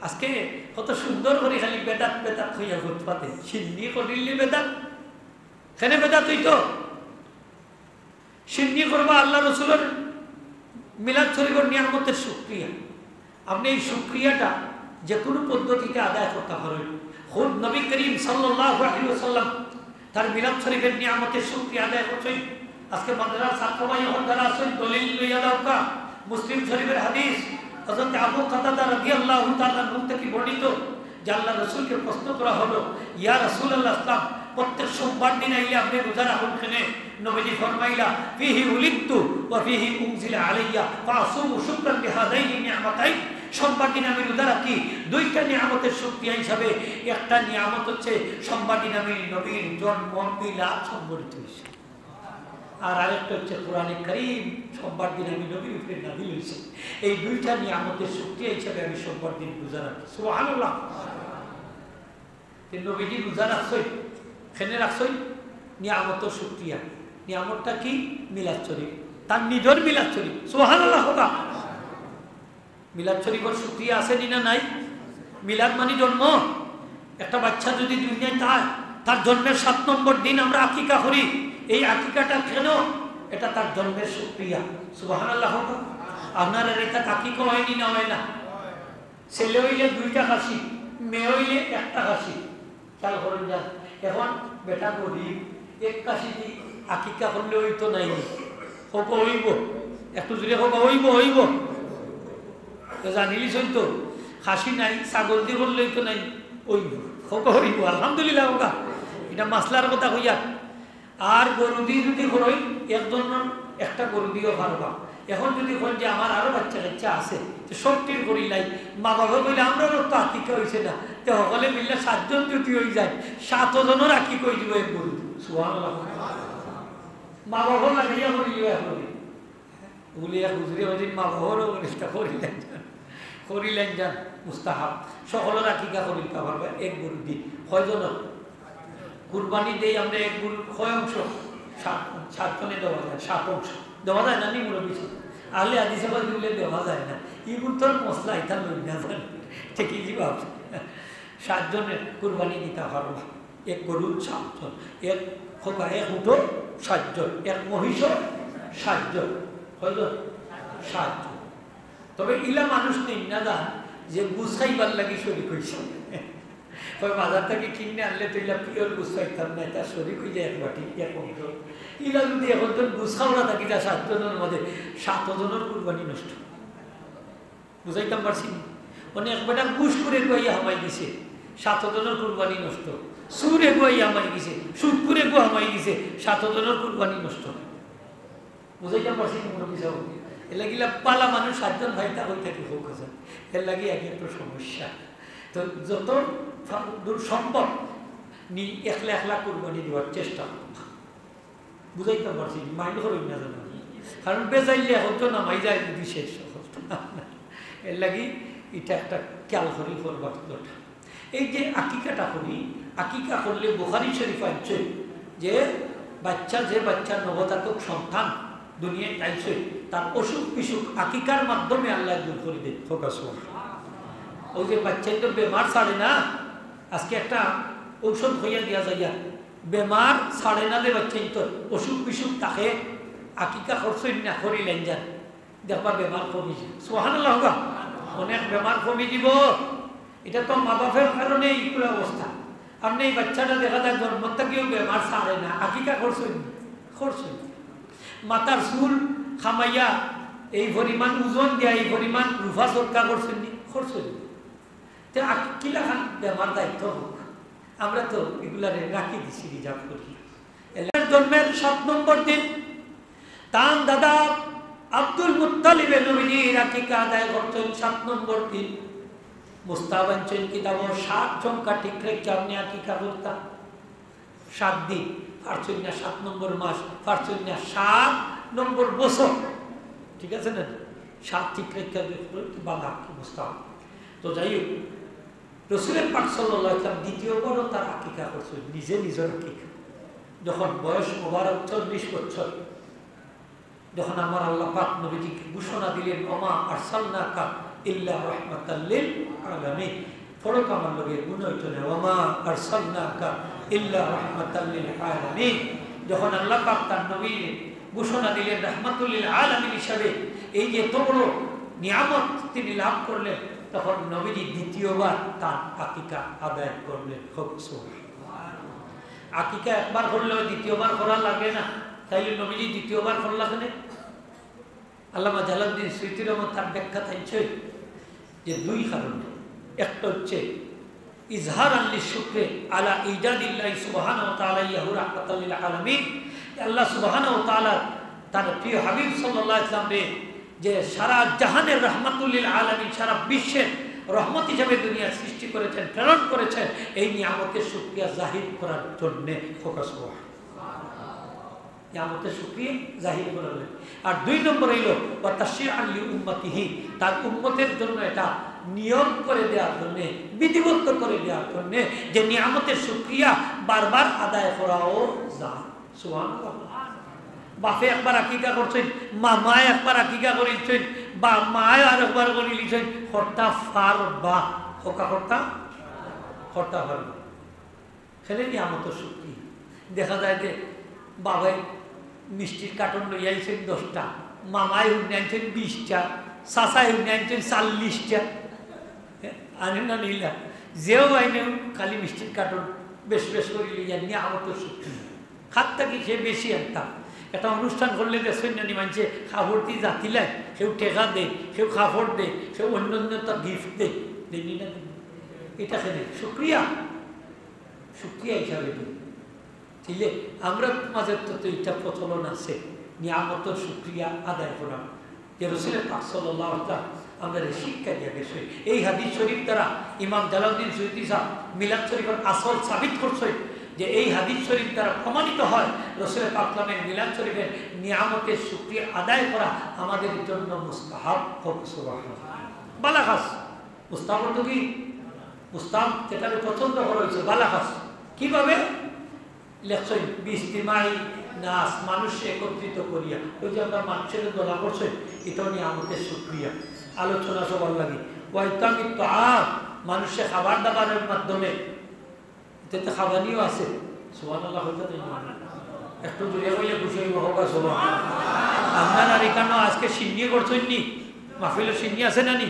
আজকে কত সুন্দর করি খালি বেদাত বেদাত কইয়া ফুটপাতে, শিন্নি করিলে বেদাত, কেনে বেদাত অইতো? শিন্নি করবা আল্লার রসুলর মিলাদ শরীফর নিয়ামতের শুকরিয়া। আপনে এই শুকরিয়াটা যেকুনু পদ্ধতিতে আদায় করতা পারইন। খুদ নবী করিম সাল্লাল্লাহু আলাইহি ওয়াসাল্লাম তান মিলাদ শরীফর নিয়ামতের শুকরিয়া আদায় করছইন। আজকে মাদ্রাসার ছাত্র ভাই অকল যারা আছইন, দলিল লইয়া দেউক্কা, মুসলিম শরীফর হাদিস, হযরত আবু কাতাদা রাদিয়াল্লাহু তাআলা আনহু থাকি বর্ণিত, যে আল্লার রসুলকে প্রশ্ন করা হলো, ইয়া রাসূলুল্লাহ, প্রত্যেক সোমবার দিন আইলে আপনে রোজা রাখইন কেনে? নবীজি ফরমাইলা, ফিহি উলিদতু ওয়া ফিহি উনজিলা আলাইয়া, ফাআসুমু শুকরান লিহাদাইনি নি'মাতাইন। সোমবার দিন আমি রোজা রাখি দুইটা নিয়ামতের শুকরিয়া হিসাবে। একটা নিয়ামত অইছে সোমবার দিন আমি নবীর জন্ম মিলাদ সংঘটিত অইছে, আর আরেকটা অইছে কোরআনে কারীম সোমবার দিন আমি নবীর উপরে নাজিল অইছে। এই দুইটা নিয়ামতের শুকরিয়া হিসাবে আমি সোমবার দিন রোজা রাখি। সুবহানাল্লাহ। তে নবীজি রোজা রাখছইন, কেনে রাখছইন? নিয়ামতর শুকরিয়া। নিয়ামতটা কি? মিলাদ শরীফ। তান নিজর মিলাদ শরীফ। সুবহানাল্লাহ কউক্কা। মিলাদ শরীফর শুকরিয়া আছে নি না নাই? মিলাদ মানি জন্ম। একটা বাচ্চা যদি দুনিয়াত আয়, তার জন্মের সাত নম্বর দিন আমরা আকিকা করি। এই আকিকাটা কেনে? এটা তার জন্মের শুকরিয়া। সুবহানাল্লাহ কউক্কা। আপনারার ইতা আকিকা অয়নি না অয় না? ছেলে অইলে দুইটা খাসি, মেয়ে অইলে একটা খাসি। খেয়াল করইন যান, অখন বেটা গরিব, এক খাসি দি আকিকা করলে অইতো নায় নি? কউক্কা অইবো, একটু জোরে কউক্কা, অইবো, অইবো। তো জানিলিছইন তো, খাসি নাই, ছাগল দি করলে অইতো নায় নি? অইবো, কউক্কা অইবো, আলহামদুলিল্লাহ কউক্কা। ইটা মাসলার কথা কইয়ার। আর গরু দি যদি করইন, একজনর একটা গরু দিও পারবা। অখন যদি কইন যে আমার আরো বাচ্চা কাচ্চা আছে, তে সবটির করিলাই, মা বাবা কইলে আমরারও তো আকিকা অইছে না, তে হকলে মিললে সাতজন যদি অইযায়, সাতজনর আকিকা অইযিবো এক গরু। সুবহানাল্লাহ। মা বাবা লাগাইয়া করিলিও এক গরু। বুলে এক হুজুরে কইছইন, মা বাবারও করিলিতা করিলাইন যান, করিলাইন যান, মুস্তাহাব। হকলর আকিকা করিলিতা পারবা এক গরু দি। কয়জনর? কুরবানি দেই আমরা এক গরুর কয় অংশ? সাত, সাতজনে দেওয়া যায়, সাত অংশ। দেওয়া যায় না নি মুরব্বি সাব? আহলে হাদিসে কয় দিলে দেওয়া যায় না। ইগুর তো আর মসলা ইতা লই না জানি। ঠিকই জি বাপ। সাতজনে কুরবানি দিতা পারবা। এক গরু সাতজন, এক খোকা, এক উটও সাতজন, এক মহিষও সাতজন। কয়জন? সাতজন। তবে ইলা মানুষ নিন না যান যে গুস খাইবার লাগি শরিক অইছে। কয় বাজার থাকি কিনে আনলে তো ইলা পিওর গুস পাইতাম না, ইতা শরিক অইযায় এক বাটি, এক অংশ। ইলা যদি একজন গুস খাওরা থাকি যায় সাতজনর মাঝে, সাতজনর কুরবানি নষ্ট। বুঝাইতাম পারছি নি? মানে এক বেটা ঘুষখুর এগু আইয়া হামাই গেছে, সাতজনর কুরবানি নষ্ট। চুর এগু আইয়া হামাই গেছে, সুদখুর এগু হামাই গেছে, সাতজনর কুরবানি নষ্ট। বুঝাইতাম পারছি নি মুরব্বি সাব? এরলাগি ইলা ভালা মানুষ সাতজন পাইতা কই থাকি কউক্কা। এরলাগি এক একটা সমস্যা। তো যত ফা-, দূর সম্ভব নি একলা একলা কুরবানি দেওয়ার চেষ্টা করবা। বুঝাইতাম পারছি নি, mind করইন না যেন। কারণ বেজাইলে হয়তো নামাই যায় যদি শেষ অবস্থা। এরলাগি ইটা একটা খেয়াল করি করবার কথা। এই যে আকিকাটা করি, আকিকা করলে বুখারী শরীফ আনছে যে বাচ্চা, যে বাচ্চা নবজাতক সন্তান দুনিয়াত আইছে, তার অসুখ বিসুখ আকিকার মাধ্যমে আল্লায় দূর করি দেইন। কউক্কা সুবহানাল্লাহ। ওই যে বাচ্চাইন্তর বেমার ছাড়ে না, আজকে একটা ঔষধ কইয়া দিয়া যাইয়ার, বেমার ছাড়ে না যে বাচ্চাইন্তর, অসুখ বিসুখ থাকে, আকিকা করছইন না, করিলাইন যান। দেখবা বেমার কমি যায়। সুবহানাল্লাহ কউক্কা। অনেক বেমার কমি যিবো। ইটা তো মা বাপর কারণে ইগুলা অবস্থা। আপনে এই বাচ্চাটা দেখা যায় জন্ম থাকিও বেমার ছাড়ে না, আকিকা করছইন নি? করছইন। মাথার চুল খামাইয়া এই পরিমাণ ওজন দিয়া এই পরিমাণ রুফা সদকা করছইন নি? করছইন। তে আকিকা কিলাখান বেমার দায়িত্ব হোক, আমরা তো ইগুলারে রাখি দিছি, reserve করি। এলার জন্মের সাত নম্বর দিন তান দাদা আব্দুল মুত্তালিবে নবীজির আকিকা আদায় করছইন সাত নম্বর দিন। মুস্তাহাব আনছইন কিতাবো সাত সংখ্যা ঠিক রাখিয়া আপনে আকিকা করতা। সাত দিন, পারছইন না সাত নম্বর মাস, পারছইন না সাত নম্বর বছর, ঠিক আছে না? সাত ঠিক রাখিয়া বালা কি মুস্তাহাব। তো যাই হোক, রসুলে পাক সাল্লাল্লাহু আলাইহি ওয়াসাল্লাম দ্বিতীয়বারও তার আকিকা করছইন, নিজে নিজর আকিকা। যখন বয়স মোবারক চল্লিশ বছর, যখন আমার আল্লাহ পাক নবীজিকে ঘোষণা দিলেন, "ওমা আরসালনাকা ইল্লা রাহমাতাল লিল আলামিন।" পড়ো তো আমার লগে, গুনা অইতো নায়, "ওমা আরসালনাকা ইল্লা রাহমাতাল লিল আলামিন।" যখন আল্লাহ পাক তার নবীর ঘোষণা দিলেন রাহমাতুল লিল আলামিন হিসাবে, এই যে এত বড় নিয়ামত তিনি লাভ করলেন, তখন নবীজি দ্বিতীয়বার তার আকিকা আদায় করলেন। কউক্কা সুবহানাল্লাহ। আকিকা একবার করলে দ্বিতীয়বার করা লাগে না, তাইলে নবীজি দ্বিতীয়বার করলা কেনে? আল্লামা জালালউদ্দিন সুয়ুতী রহমত তার ব্যাখ্যা আনছে যে দুই কারণে। একটা হচ্ছে ইজহারান লিশ শুকরি আলা ইজাদিল্লাহি সুবহানাহু ওয়া তাআলা ইয়াহু রাহমাতাল লিল আলামিন। আল্লাহ সুবহানাহু ওয়া তাআলা তার প্রিয় হাবিব সাল্লাল্লাহু আলাইহি ওয়াসাল্লামরে যে সারা জাহানের রাহমাতুল লিল আলামিন, সারা বিশ্বের রহমত হিসাবে দুনিয়া সৃষ্টি করেছেন, প্রেরণ করেছেন, এই নিয়ামতের শুকরিয়া জাহির করার জন্যে। কউক্কা সুবহানাল্লাহ। নিয়ামতের শুকরিয়া জাহির করার লাগি। আর দুই নম্বর অইলো, ওয়া তাশরিআন লি উম্মতিহি, তার উম্মতের জন্য এটা নিয়ম করে দেওয়ার জন্যে, বিধিবদ্ধ করে দেওয়ার জন্যে, যে নিয়ামতের শুকরিয়া বারবার আদায় করাও যায়। সুবহানাল্লাহ। বাপে একবার আকিকা করছইন, মামায় একবার আকিকা করিলছইন, বা মায় আর একবার করিলিছইন, করতা পারবা, কউক্কা করতা, করতা পারবা। কেনে নিয়ামতর শুকরিয়া। দেখা যায় যে বাবায় মিষ্টির কার্টন লইয়া আইছইন দশটা, মামায় হুন্নে আনছইন বিশটা, চাচায় হুন্নে আনছইন চল্লিশটা। হ্যাঁ, আনে না নিলা। যেউ আইনে খালি মিষ্টির কার্টন বেশ বেশ করি লইয়া নিয়ামতর শুকরিয়া। কার থাকি কে বেশি আনতা। একটা অনুষ্ঠান করলে দেখছইন না নি মানষে কাপড় দি জাতিলায়, কেউ টেকা দেয়, কেউ কাপড় দেয়, কেউ অন্য অন্য তা gift দেয়। দেয়নি না? ইটা কেনে শুকরিয়া। শুকরিয়া হিসাবে দিন। তাইলে আমরার মাঝে তো, তো ইটা প্রচলন আছে, নিয়ামতর শুকরিয়া আদায় করা, যে রসুলে পাক সাল্লাল্লাহু আলাইহি ওয়াসাল্লাম আমরারে শিক্ষা দিয়া গেছে। এই হাদিস শরীফ দ্বারা ইমাম জালালউদ্দিন সুয়ুতী সাহেব মিলাদ শরীফর আসল সাবিত করছে যে এই হাদিস শরীফ দ্বারা প্রমাণিত হয় রসুলে পাক সাল্লামের মিলাদ শরীফের নিয়ামতের শুকরিয়া আদায় করা আমাদের জন্য মুস্তাহাব। কউক্কা সুবহানাল্লাহ। বালা কাজ। মুস্তাহাব অর্থ কি? মুস্তাহাব যেটারে পছন্দ করা অইছে, বালা কাজ। কিভাবে? লেখছইন, "বিইজতিমাই নাস", মানুষরে একত্রিত করিয়া। ওই যে আমরা মানুষরে দলা করছি, ইটাও নিয়ামতের শুকরিয়া। আলোচনা সভার লাগি। "ওয়া ইতআমিত তাআম", মানুষরে খাবার দাবারের মাধ্যমে, ইটাতে খাবানিও আছে। সুবহানাল্লাহ কইতা তো ইমান। একটু জোরে কইলে খুশি অইবো, কউক্কা সুবহানাল্লাহ। আপনারার ইখানো আজকে শিন্নি করছইন নি? মাহফিলো শিন্নি আছে না নি?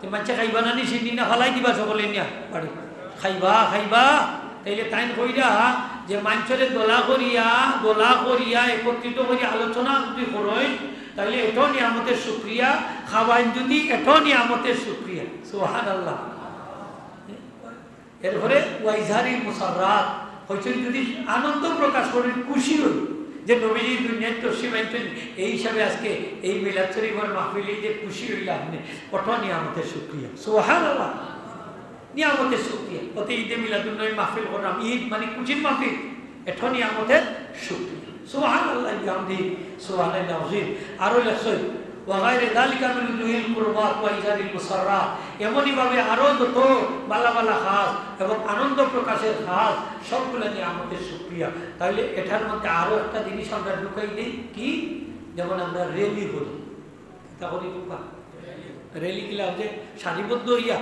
তে মানষে খাইবা না নি শিন্নি, না ফালাই দিবা সকলে নিয়া বাড়ি? খাইবা, খাইবা। তাইলে তাইন কইরা যে মানষরে দলা করিয়া, দলা করিয়া, একত্রিত করিয়া আলোচনা যদি করইন, তাইলে এটাও নিয়ামতের শুকরিয়া। খাওয়াইন যদি, এটাও নিয়ামতের শুকরিয়া। সুবহানাল্লাহ। এরপরে ওয়াইজহারিল মুসাররাত, কইছইন যদি আনন্দ প্রকাশ করইন, খুশি অইন যে নবীজি দুনিয়াত তশরিফ আনছইন, এই হিসাবে আজকে এই মিলাদ শরীফর মাহফিলে যে খুশি অইলা আপনে, ওটা নিয়ামতের শুকরিয়া। সুবহানাল্লাহ, নিয়ামতের শুকরিয়া। অতে ঈদে মিলাদুন নবী মাহফিল করলাম, ঈদ মানে খুশির মাহফিল, এটা নিয়ামতের শুকরিয়া। সুবহানাল্লাহি বিহামদিহি, সুবহানাল্লাহিল আযীম। আরো লেখছইন, ওয়া গায়রি যালিকা মিন উজুহিল কুরবাত ওয়া ইজারিল মুসাররাত, এমনইভাবে আরো যত বালা বালা কাজ এবং আনন্দ প্রকাশের কাজ, সবগুলা নিয়ামতের শুকরিয়া। তাইলে এটার মধ্যে আরো একটা জিনিস আমরা ঢুকাই দেই, কি? যেমন আমরা র‍্যালি করি, তা করি ঢুকা। র‍্যালি কিলা? যে সারিবদ্ধ হইয়া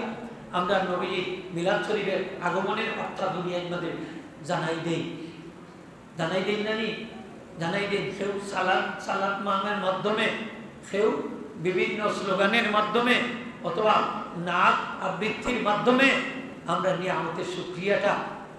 আমরা নবীজি মিলাদ শরীফের আগমনের বার্তা দুনিয়ার মাঝে জানাই দেই। জানাই দেন না নি? জানাই দেন। কেউ সালাত, সালাত মানের মাধ্যমে, কেউ বিভিন্ন স্লোগানের মাধ্যমে, অথবা নাত আবৃত্তির মাধ্যমে আমরা নিয়ামতের শুকরিয়াটা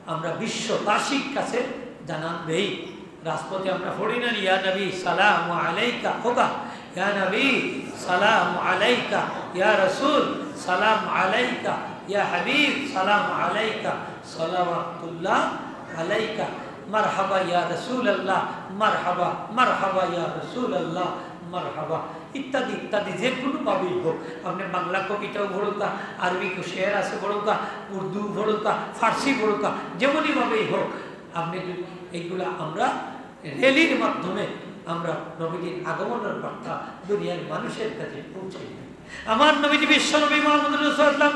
আমরা বিশ্ববাসীর কাছে জানান দেই। রাজপথে আমরা পড়ি না নি, "ইয়া নবী সালাম আলাইকা", হোগা, "ইয়া নবী সালাম আলাইকা", "ইয়া রাসূল সালাম আলাইকা", "ইয়া হাবিব সালাম আলাইকা, সালাওয়াতুল্লাহ আলাইকা, মারহাবা ইয়া রাসূলুল্লাহ, মারহাবা, মারহাবা ইয়া রাসূলুল্লাহ, মারহাবা", ইত্যাদি ইত্যাদি। যে কোনো ভাবেই হোক, আপনি বাংলা কবিতাও পড়ুকা, আরবি শের আছে পড়ুকা, উর্দু পড়ুকা, ফার্সি পড়ুকা, যেমনই ভাবেই হোক, আপনি যদি এইগুলা আমরা র‍্যালির মাধ্যমে আমরা নবীজির আগমনের বার্তা দুনিয়ার মানুষের কাছে পৌঁছে দেই। আমার নবীজি বিশ্বনবী মুহাম্মদুর রাসূলুল্লাহ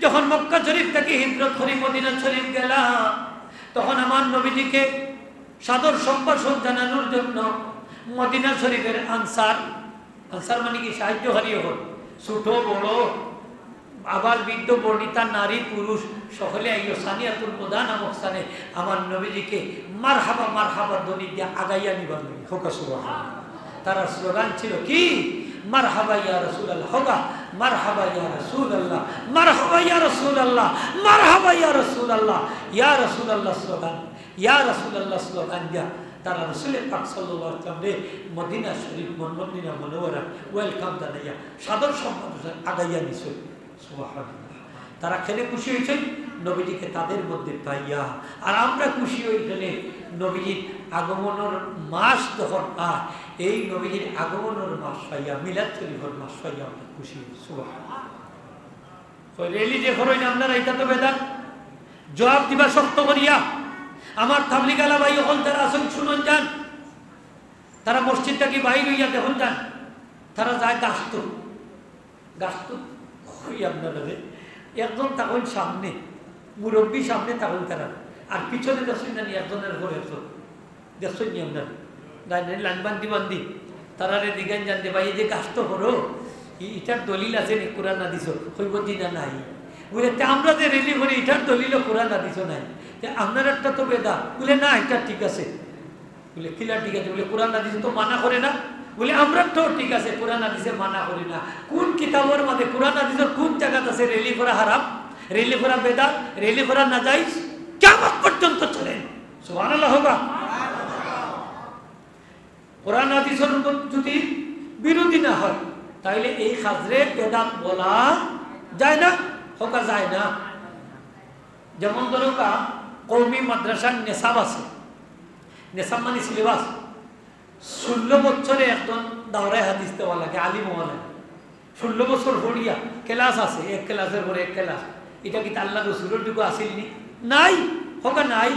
যখন মক্কা শরীফ থাকি হিজরত করি মদিনা শরীফ গেলা, তখন আমার নবীজিকে সাদর সম্ভাষণ জানানোর জন্য মদিনা শরীফের আনসার, আনসার মানে কি? সাহায্যকারী অকল, ছোট বড়, আবাল বৃদ্ধ বনিতা নারী পুরুষ সকলে আইয়া সানিয়াতুল মুদা নামক স্থানে আমার নবীজিকে মারহাবা, মারহাবা ধ্বনি দিয়া আগাইয়া নিবার লাগি। হোক সুবহানাল্লাহ। তারার স্লোগান ছিল কি? "মারহাবা ইয়া রাসূলুল্লাহ", হোগা, "মারহাবা ইয়া রাসূলুল্লাহ, মারহাবা ইয়া রাসূলুল্লাহ, মারহাবা ইয়া রাসূলুল্লাহ, ইয়া রাসূলুল্লাহ" স্লোগান, "ইয়া রাসূলুল্লাহ" স্লোগান দিয়া তারা রসুলে পাক সাল্লাল্লাহু আলাইহি ওয়াসাল্লামরে মদিনা শরীফ, মন-, মদিনা মুনাওয়ারা welcome জানাইয়া সাদর সম্ভাষণ আগাইয়া নিছে। সুবহানাল্লাহ। তারা কেনে খুশি হইছইন? নবীজিকে তাদের মধ্যে পাইয়া। আর আমরা খুশি হই কেনে? নবীজির আগমনের মাস যখন আয়, এই নবীজির আগমনের মাস পাইয়া, মিলাদ শরীফের মাস পাইয়া আমরা খুশি হই। সুবহানাল্লাহ। কই, র‍্যালি যে করইন আপনারা, ইটা তো বেদাত। জবাব দিবা শক্ত করিয়া। আমার তাবলিগ আলা ভাই অকল যারা আছইন, শুনইন যান। তারা মসজিদ থাকি বাইর হইয়া দেখইন যান, তারা যায় গাছতো। গাছতো কই আপনারা রে? একজন থাকইন সামনে, মুরব্বি সামনে থাকইন তারা, আর পিছনে দেখছইন না নি একজনের পর একজন, দেখছইন নি আপনারা? লাইন, লাইন বান্ধি বান্ধি তারারে জিগাইন যান দে, "ভাই, এই যে গাছতো করো, ই-, ইটার দলিল আছে নি কোরআন হাদিসো?" কইবো, "জি না, নাই।" বুলে, "তে আমরা যে র‍্যালি করি, ইটার দলিলও কোরআন হাদিসো নাই, তে আপনারারটা তো বেদাত।" বুলে, "না, ইটা ঠিক আছে।" বুলে, "কিলা ঠিক আছে?" বুলে, "কোরআন হাদিসে তো মানা করে না।" বুলে, "আমরারটাও ঠিক আছে, কোরআন হাদিসে মানা করে না।" কোন কিতাবর মাঝে, কোরআন হাদিসর কোন জাগাত আছে র‍্যালি করা হারাম, র‍্যালি করা বেদাত, র‍্যালি করা নাজাইজ? কিয়ামত পর্যন্ত চলে। সুবহানাল্লাহ হোগা। কোরআন হাদিসর যদি বিরোধী না হয়, তাইলে এই কাজরে বেদাত বলা যায় না, হোগা যায় না। যেমন ধরুকা, কওমি মাদ্রাসার নেশাব আছে, নেশাব মানে সিলেবাস, ষোলো বছরে একজন দাওরায়ে হাদিস দেওয়া লাগে, আলিম হওয়া লাগে। ষোলো বছর পড়িয়া ক্লাস আছে, এক ক্লাসের পরে এক ক্লাস। ইটা কিতা আল্লার রসুলর যুগো আছিল নি? নাই, হোগা নাই,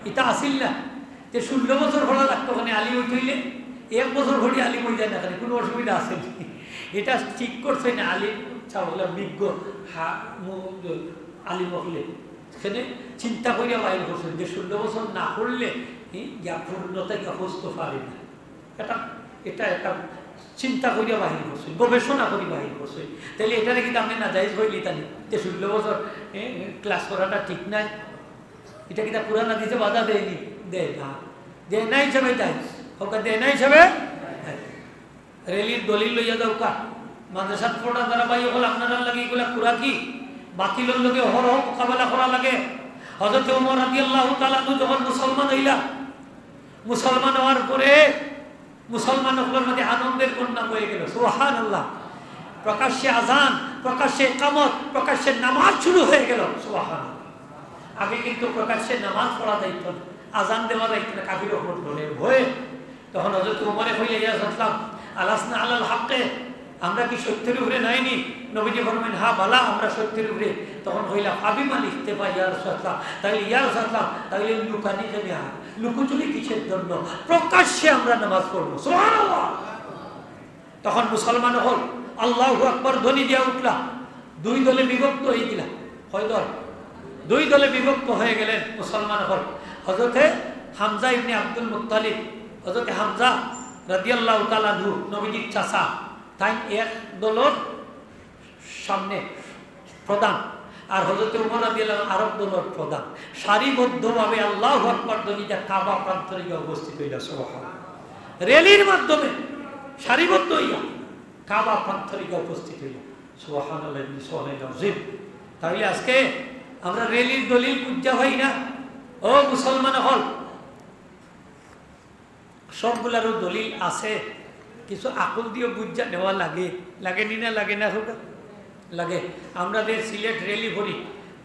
ইটা আছিল না। তে ষোলো বছর পড়া লাগতো কেনে আলিম হইতে হইলে? এক বছর পড়ি আলিম হই যায় না কেনে? কোনো অসুবিধা আছে নি? ইটা ঠিক করছে না আলিম সাব অকলে, বিজ্ঞ হা-, মু-, আলিম অকলে। এখানে চিন্তা করিয়া বাইর করছইন যে ষোলো বছর না পড়লে, ই, গিয়া পূর্ণতা গিয়া বুঝতে পারি না। এটা, এটা একটা চিন্তা করিয়া বাইর করছইন, গবেষণা করি বাইর করছইন। তাইলে ইটারে কিতা আপনে নাজাইজ কইলিতা নি? যে ষোলো বছর, এ, ক্লাস করাটা ঠিক নাই? ইটা কিতা কোরআন হাদিসে বাধা দেয়নি? দেয় না। দেয় না হিসাবে জাইজ। হোগা দেয় না হিসাবে জাইজ। র‍্যালির দলিল লইয়া যাউক্কা। মাদ্রাসাত পড়া যারা ভাই অকল, আপনারার লাগি ইগুলা খুরাকি, বাতিলর লগে অহরহ মোকাবেলা করা লাগে। হযরত ওমর রাদিয়াল্লাহু তাআলা আনহু যখন মুসলমান হইলা, মুসলমান হওয়ার পরে মুসলমান অকলর মাঝে আনন্দের বন্যা বয়ে গেল। সুবহানাল্লাহ। প্রকাশ্যে আজান, প্রকাশ্যে ইকামত, প্রকাশ্যে নামাজ শুরু হয়ে গেল। সুবহানাল্লাহ। আগে কিন্তু প্রকাশ্যে নামাজ পড়া যাইত না, আজান দেওয়া যাইত না, কাফির অকলর ডরে, ভয়ে। তখন হযরত ওমরে কইলা, "ইয়া রাসূলুল্লাহ, আলাসনা আলাল হাক্কে, আমরা কি সত্যের উপরে নাইনি?" নবীজি ফরমাইন, "হ্যাঁ বালা, আমরা সত্যের উপরে।" তখন কইলা, "ফাবিমা লিখতে পাই ইয়া রাসূলুল্লাহ, তাইলে ইয়া রাসূলুল্লাহ, তাইলে লুকানি কেনে আর? লুকোচুরি কিসের জন্য? প্রকাশ্যে আমরা নামাজ পড়বো।" সুবহানাল্লাহ। তখন মুসলমান অকল আল্লাহু আকবার ধ্বনি দিয়া উঠলা, দুই দলে বিভক্ত অইগেলা। কয় দল? দুই দলে বিভক্ত অইগেলা মুসলমান অকল। হযরতে হামজা ইবনে আব্দুল মুত্তালিব, হযরতে হামজা রাদিয়াল্লাহু তাআলা আনহু, নবীজির চাচা, তাইন এক দলর সামনে প্রধান, আর হযরতে উমর রাদিয়াল্লাহু আনহু আরক দলর প্রধান। সারিবদ্ধভাবে আল্লাহু আকবার ধ্বনিতে কাবা প্রান্তরে গিয়া উপস্থিত অইলা। সুবহানাল্লাহ। র‍্যালির মাধ্যমে সারিবদ্ধ অইয়া কাবা প্রান্তরে গিয়া উপস্থিত অইলা। সুবহানাল্লাহ, সুবহানাল্লাহ আজিম। তাইলে আজকে আমরা র‍্যালির দলিল বুঝা পাই না। ও মুসলমান অকল, সবগুলারও দলিল আছে, কিছু আকল দিয়েও বুঝা নেওয়া লাগে, লাগে নি না, লাগে না, কউক্কা? লাগে। আমরা যে সিলেট র‍্যালি করি,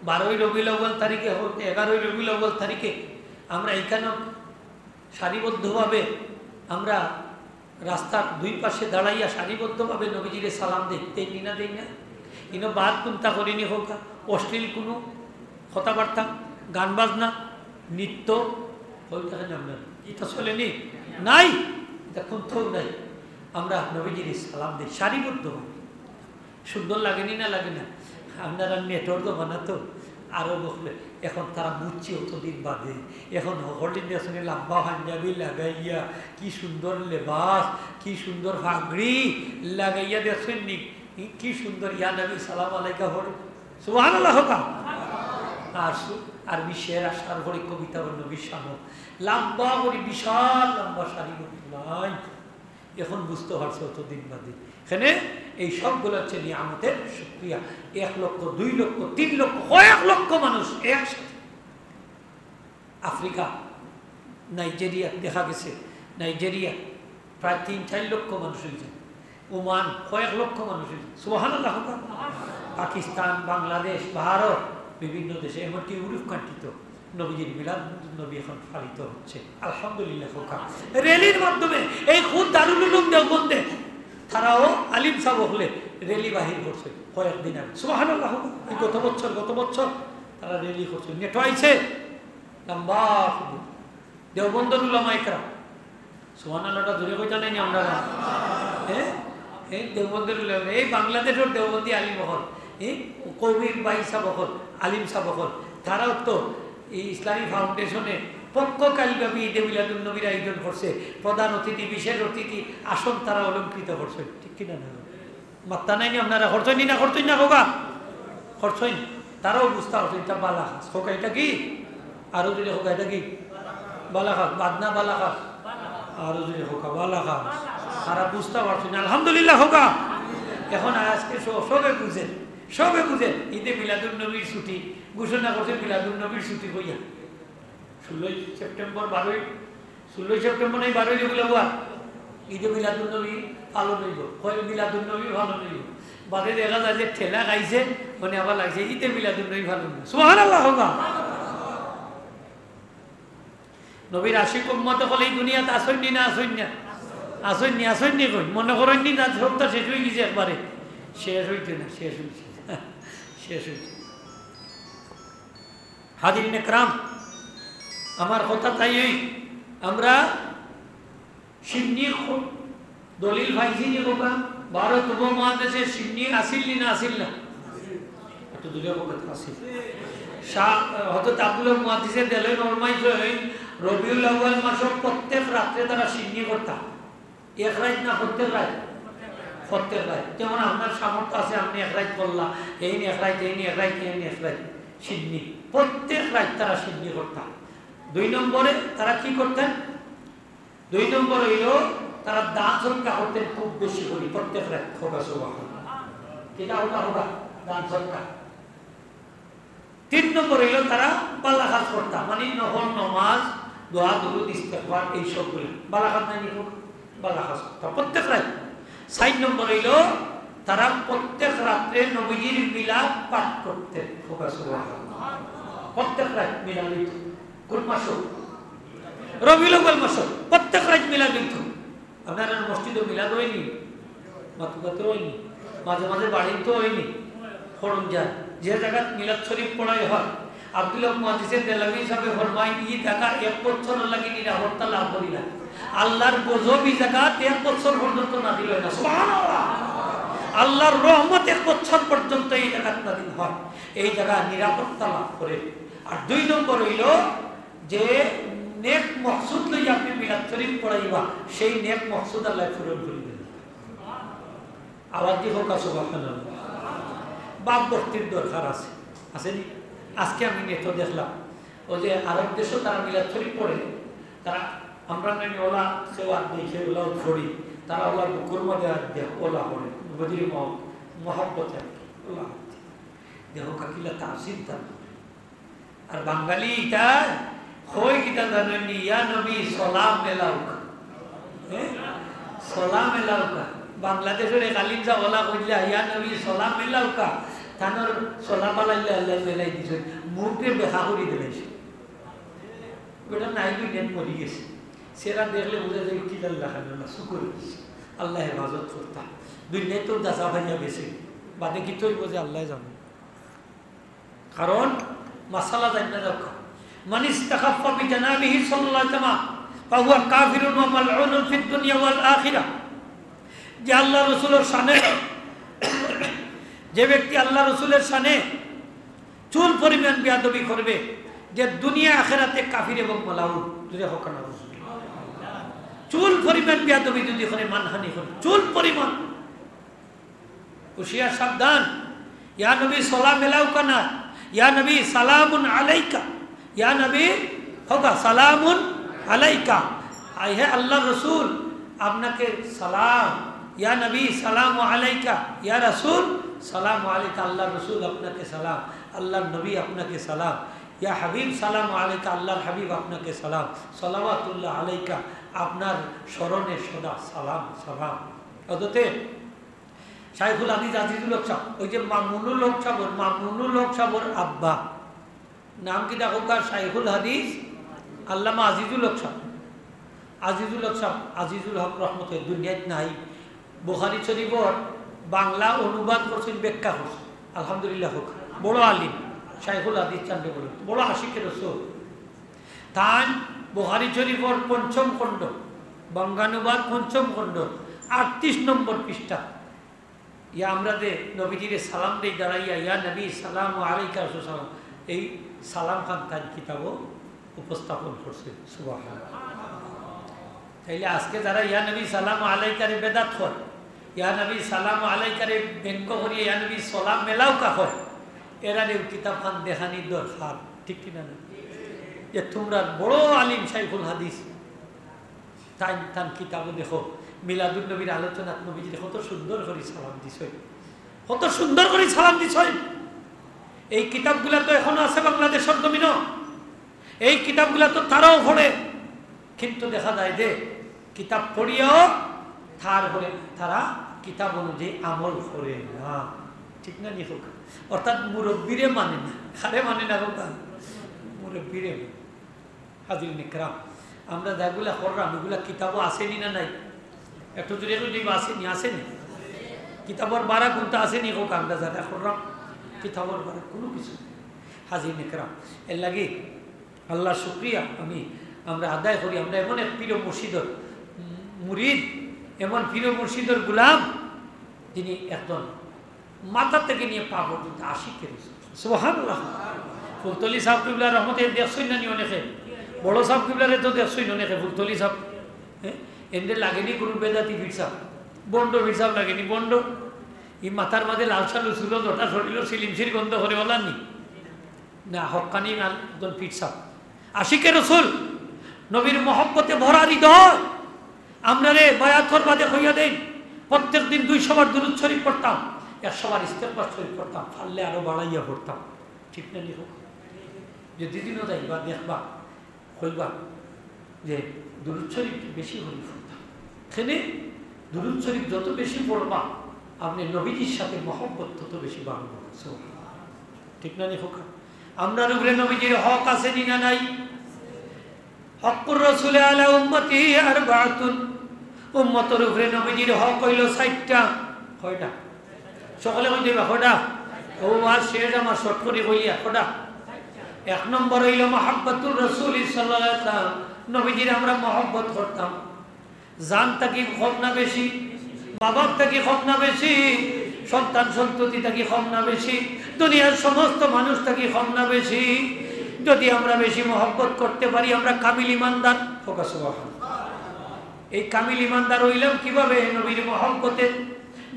বারোই রবিউল আউয়াল তারিখে হোক, এগারোই রবিউল আউয়াল তারিখে, আমরা এখানেও সারিবদ্ধভাবে আমরা রাস্তার দুই পাশে দাঁড়াইয়া সারিবদ্ধভাবে নবীজিরে সালাম দেই, দেই নি না, দেই না? ইনো বাদ কুন্তা করি নি, কউক্কা? অশ্লীল কুনু কথাবার্তা, গান বাজনা, নৃত্য, কই থাকে না আপনার? ইটা চলে নি? নাই, ইটা কুন্তাও নাই। আমরা নবীজিরে সালাম দেই সারিবদ্ধভাবে। সুন্দর লাগে নি না, লাগে না? আপনারা নেটর জমানা তো, আরো বকলে, এখন তারা বুঝছে অতদিন বাদে। এখন হকলদিন দেখছইন নি লম্বা পাঞ্জাবি লাগাইয়া, কি সুন্দর লেবাস, কি সুন্দর পাগড়ি লাগাইয়া, দেখছইন নি? কি সুন্দর ইয়া নবী সালাম আলাইকা পড়ে। সুবহানাল্লাহ কউক্কা। আর সু-, আরবি শের আশার পড়ে কবিতা ও নবীর শানো। লম্বা করি বিশাল লম্বা সারিবদ্ধ লাইন। এখন বুঝতে পারছে অতদিন বাদে। এখানে এই সবগুলা হচ্ছে নিয়ামতের শুকরিয়া। এক লক্ষ, দুই লক্ষ, তিন লক্ষ, কয়েক লক্ষ মানুষ একসাথে। আফ্রিকা, নাইজেরিয়া দেখা গেছে, নাইজেরিয়া প্রায় তিন চাইর লক্ষ মানুষ অইযায়। ওমান কয়েক লক্ষ মানুষ অইযায়। সুবহানাল্লাহ কউক্কা। পাকিস্তান, বাংলাদেশ, ভারত, বিভিন্ন দেশে, এমনকি ইউরোপ কান্ট্রিতেও নবীজির মিলাদ নবী এখন পালিত হচ্ছে। আলহামদুলিল্লাহ কউক্কা। র‍্যালির মাধ্যমে এই খুদ দারুল উলুম দেওবন্দে তারাও আলিম সাব অকলে র‍্যালি বাহির করছে কয়েকদিন আগে। সুবহানাল্লাহ কউক্কা। এই গত বছর, গত বছর তারা র‍্যালি করছে, নেটো আইছে, লম্বা খবর। দেওবন্দর উলামা একরাম। সুবহানাল্লাহটা জোরে কইতা নায় নি আপনারা? হ্যাঁ? এই দেওবন্দর উলামা, এই বাংলাদেশর দেওবন্দি আলিম অকল, এই কবির ভাই সাব অকল, আলিম সাব অকল, তারাও তো এই ইসলামী ফাউন্ডেশনে পক্ষকালব্যাপী ঈদে মিলাদুন নবীর আয়োজন করছে। প্রধান অতিথি, বিশেষ অতিথি আসন তারা অলংকৃত করছে। ঠিক কিনা না? মাত্তা নাই নি আপনারা? করছইন নি না, করছইন না কউক্কা? করছইন। তারাও বুঝতা পারছইন, ইটা বালা কাজ। কউক্কা, ইটা কি? আরো জোরে কউক্কা, ইটা কি? বালা কাজ। বাদ না বালা কাজ? আরো জোরে কউক্কা, বালা কাজ। তারা বুঝতা পারছইন। আলহামদুলিল্লাহ কউক্কা। এখন আজকে স-, সবে বুঝের, সবে বুঝের। ঈদে মিলাদুন নবীর ছুটি ঘোষণা করছে, মিলাদুন নবীর ছুটি কইয়া। ষোলোই সেপ্টেম্বর, বারোই, ষোলোই সেপ্টেম্বর নায়, বারোই রবিউল আউয়াল, ঈদে মিলাদুন নবী পালন অইবো। কয় মিলাদুন নবী পালন অইবো। বাদে দেখা যায় যে ঠেলা খাইছে, মানে আবার লাগছে ঈদে মিলাদুন নবী পালন। সুবহানাল্লাহ কউক্কা। নবীর আশিক উম্মত অকল এই দুনিয়াত আছইন নি না আছইন না? আছইন নি, আছইন নি কই? মনে করইন নি না সবতা শেষ অইগেছে একবারে? শেষ অইছে না, শেষ অইছে। শেষ অইছে। হাজিরিন একরাম, আমার কথা তাই, এই আমরা সিন্নি খ-, দলিল পাইছি নি কউক্কা? ভারত উপমহাদেশে সিন্নি আছিল নি না আছিল না? একটু জোরে কউক্কা, আছিল। শাহ, হযরত আব্দুল্লাহ মুহাদ্দিসে দেশে ফরমাইছইন, রবিউল আউয়াল মাসো প্রত্যেক রাত্রে তারা সিন্নি করতা। এক রাইত না প্রত্যেক রাইত? প্রত্যেক রাইত। যেমন আপনার সামর্থ্য আছে, আপনি এক রাইত করলা, এইন এক রাইত, এইন এক রাইত, এইন এক রাইত, সিন্নি। প্রত্যেক রাইত তারা সিন্নি করতা। দুই নম্বরে তারা কি করতেন? দুই নম্বর অইলো তারা দান সদকা করতেন খুব বেশি করি, প্রত্যেক রাইত। কউক্কা সুবহানাল্লাহ। কিতা কউক্কা, কউক্কা? দান সদকা। তিন নম্বর অইলো তারা বালা কাজ করতা, মানে নফল নমাজ, দোয়া, দুরুদ, ইস্তেগফার, এই সবগুলা। বালা কাজ নায় নি কউক্কা? বালা কাজ করতা প্রত্যেক রাইত। চাইর নম্বর অইলো তারা প্রত্যেক রাত্রে নবীজির মিলাদ পাঠ করতেন। কউক্কা সুবহানাল্লাহ। প্রত্যেক রাইত মিলাদ অইতো। কোন মাসো? রবিউল আউয়াল মাসো। প্রত্যেক রাইত মিলাদ অইতো। আপনারার মসজিদো মিলাদ অয়নি? মাতুকাতে অয়নি? মাঝে মাঝে বাড়িত তো অয়নি? পড়ন যায়। যে জাগাত মিলাদ শরীফ পড়াই হয়, আব্দুল হক মুহাদ্দিসে দেহলভী সাহেবে ফরমাইন, "ই জাগা এক বছর লাগি নিরাপত্তা লাভ করিলা।" আল্লাহর গজব ই জাগাত এক বছর পর্যন্ত নাজিল অয় না। সুবহানাল্লাহ। আল্লাহর রহমত এক বছর পর্যন্ত এই জাগাত নাজিল হয়, এই জাগা নিরাপত্তা লাভ করে। আর দুই নম্বর অইলো যে নেক মকসুদ লইয়া আপনে মিলাদ শরীফ পড়াইবা, সেই নেক মকসুদ আল্লায় পূরণ করি দেন। আওয়াজ দি কউক্কা সুবহানাল্লাহ। ভাব ভক্তির দরকার আছে, আছে নি? আজকে আমি নেটো দেখলাম, অউ যে আরব দেশো তারা মিলাদ শরীফ পড়ে, তারা আমরা নানি ওলা কেউ আত দেই, কেউ ওলা পড়ি, তারা ওলা বুকুর মাঝে আত দিয়া ওলা পড়ে, বুঝলি মহ-, মহব্বতে আর কি, ওলা আত দিয়া। দেখউক্কা কিলা তাজিম তার। আর বাঙালি ইতা কয় কিতা জানইন নি? "ইয়া নবী সালাম মেলাউকা।" হ্যাঁ? সালাম মেলাউকা। বাংলাদেশর এক আলিম সাব ওলা কইলা, "ইয়া নবী সালাম মেলাউকা।" তানর সালাম আলাইলে আল্লায় মেলাই দিছইন। মুখে বেকা করি দিলাইছে। বেটা নাই দুনিয়াত মরি গেছে। চেহারা দেখলে বুঝা যায় কি আল্লাহ খান আল্লাহ শুকর দিছে। আল্লায় হেফাজত করতা। দুনিয়াত তো দাসা ভাইয়া গেছে। বাদে কিতা অইবো যে আল্লায় জানইন। কারণ মাসালা জানি না দরকার। মান ইস্তাখাফফা বিজানাবিহি সাল্লাল্লাহু আলাইহি ওয়াসাল্লাম ফাহুয়া কাফিরুন ওয়া মালউনুন ফিদ দুনিয়া ওয়াল আখিরা। যে আল্লাহ রসুলের শানে, যে ব্যক্তি আল্লাহ রসুলের শানে চুল পরিমাণ বেয়াদবি করবে, যে দুনিয়া আখেরাতে কাফির এবং মালাউন, জোরে কউক্কা না। চুল পরিমাণ বেয়াদবি যদি করে, মানহানি করে, চুল পরিমাণ, হুঁশিয়ার সাবধান। ইয়া নবী সালাম এলাউকা না, ইয়া নবী সালামুন আলাইকা। ইয়া নবী, কউক্কা সালামুন আলাইকা। আই হে আল্লাহর রসুল, আপনাকে সালাম। ইয়া নবী সালাম আলাইকা। ইয়া রাসূল সালাম আলাইকা। আল্লাহর রসুল আপনাকে সালাম, আল্লাহর নবী আপনাকে সালাম। ইয়া হাবিব সালাম আলাইকা। আল্লাহর হাবিব আপনাকে সালাম। সালাওয়াতুল্লাহ আলাইকা। আপনার স্মরণে সদা সালাম, সালাম। হযরতে শাইখুল হাদিস আজিজুল হক সাব, ওই যে মামুনুল হক সাবর, মামুনুল হক সাবর আব্বা, নাম কিতা কউক্কা? শাইখুল হাদিস আল্লামা আজিজুল হক সাব। আজিজুল হক সাব, আজিজুল হক রহমতে দুনিয়াত নাই। বুখারী শরীফর বাংলা অনুবাদ করছইন, ব্যাখ্যা করছইন। আলহামদুলিল্লাহ কউক্কা। বড় আলিম, শাইখুল হাদিস চান্ডে বড়, বড় আশিকে রসুল। তান বুখারী শরীফর পঞ্চম খণ্ড, বঙ্গানুবাদ পঞ্চম খণ্ড, আটত্রিশ নম্বর পৃষ্ঠা। ইয়া আমরা যে নবীজিরে সালাম দেই দাঁড়াইয়া, ইয়া নবী সালাম আলাইকা, সালাম, এই সালাম খান তার কিতাবো উপস্থাপন করছে। সুবহানাল্লাহ। তাইলে আজকে যারা ইয়া নবী সালাম আলাইকারে বেদাত কয়, ইয়া নবী সালাম আলাইকারে ব্যঙ্গ করিয়া ইয়া নবী সালাম মেলাউকা কয়, এরারে কিতাব খান দেখানির দরকার, ঠিক কিনা না? যে তোমরা বড় আলিম শাইখুল হাদিস, তাইন তান কিতাবো দেখো, মিলাদুন নবীর আলোচনাত নবীজিরে কত সুন্দর করি সালাম দিছইন, কত সুন্দর করি সালাম দিছইন। এই কিতাবগুলা তো এখনো আছে বাংলাদেশর জমিনো, এই কিতাবগুলা তো তারাও পড়ে, কিন্তু দেখা যায় যে কিতাব পড়িয়াও তার পরে তারা কিতাব অনুযায়ী আমল করে না, ঠিক না নি কউক্কা? অর্থাৎ মুরব্বিরে মানে না। কারে মানে না কউক্কা? মুরব্বিরে মানে। হাজিরিনে কেরাম, আমরা যেগুলা কররাম, এগুলা কিতাবো আছে নি না নাই? একটু জোরে কইন, আছে নি, আছে নি? কিতাবর বারা কুনটা আছে নি কউক্কা? আমরা যেটা কররাম, কিতাবর বারা কুনু কিছু নাই। হাজিরিনে কেরাম, এরলাগি আল্লাহর শুকরিয়া আমি, আমরা আদায় করি, আমরা এমন এক পীর মুর্শিদর মুরিদ, এমন পীর মুর্শিদর গোলাম, যিনি একজন মাথা থেকে নিয়ে পা পর্যন্ত আশিকে রসুল। সুবহানাল্লাহ। ফুলতলি সাব কিবলা রহমতে দেখছইন না নি অনেকে? বড় সাব কিবলারে তো দেখছইন অনেকে, ফুলতলি সাব। হ্যাঁ? এনরে লাগেনি কুনু বেদাতি পীর সাব, ভন্ড পীর সাব লাগেনি, ভন্ড। ই মাথার মাঝে লাল সালু চুলো, জটা শরীলো সিলিমসির গন্ধ করে ওলা নি? না, হক্কানি না, একজন পীর সাব। আশিকে রসুল, নবীর মহব্বতে ভরা হৃদয়। আমরারে বায়াতর বাদে কইয়া দেইন, প্রত্যেক দিন দুইশো বার দুরুদ শরীফ পড়তাম, একশো বার ইস্তেগফার শরীফ পড়তাম, পারলে আরো বাড়াইয়া পড়তাম। ঠিক না নি কউক্কা? যে দিদিনও যাইবা, দেখবা, কইবা যে দুরুদ শরীফ বেশি করি পড়তাম। কেনে দুরুদ শরীফ যত বেশি পড়বা, আপনে নবীজির সাথে মহব্বত তত বেশি বাড়বো। সুবহানাল্লাহ। ঠিক না নি কউক্কা? আমরার উপরে নবীজির হক আছে নি না নাই? হক্কুর রসুলে আলা উম্মতি আরবাতুন। উম্মতর উপরে নবীজির হক অইলো চাইরটা। কয়টা? সকলে কইন দিবা, কয়টা? ও, আজ শেষ আমার, শর্ট করি কইয়া, কয়টা? এক নম্বর অইলো মুহাব্বাতুর রাসূল সাল্লাল্লাহু আলাইহি ওয়াসাল্লাম। নবীজির আমরা মহব্বত করতাম। জান থাকি কম না বেশি? মা বাপ থাকি কম না বেশি? সন্তান সন্ততি থাকি কম না বেশি? দুনিয়ার সমস্ত মানুষ থাকি কম না বেশি? যদি আমরা বেশি মহব্বত করতে পারি, আমরা কামিল ইমানদার। কউক্কা সুবহানাল্লাহ। এই কামিল ইমানদার অইলাম কিভাবে? নবীর মহব্বতে।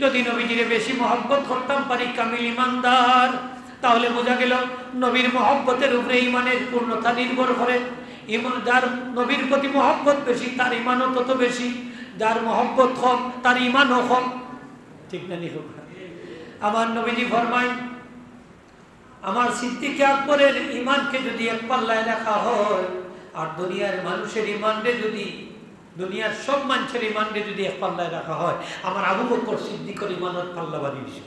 যদি নবীজিরে বেশি মহব্বত করতাম পারি কামিল ইমানদার, তাহলে বুঝা গেল নবীর মহব্বতের উপরে ইমানের পূর্ণতা নির্ভর করে। ইমান, যার নবীর প্রতি মহব্বত বেশি, তার ইমানও তত বেশি। যার মহব্বত কম, তার ইমানও কম। ঠিক না নি? আমার নবীজি ফরমায়, আমার সিদ্দিকে আকবরের ইমানকে যদি এক পাল্লায় রাখা হয়, আর দুনিয়ার মানুষের ইমানরে যদি, দুনিয়ার সব মানুষের ইমানরে যদি এক পাল্লায় রাখা হয়, আমার আবু বকর সিদ্দিকর ইমানর পাল্লা ভারী বেশি।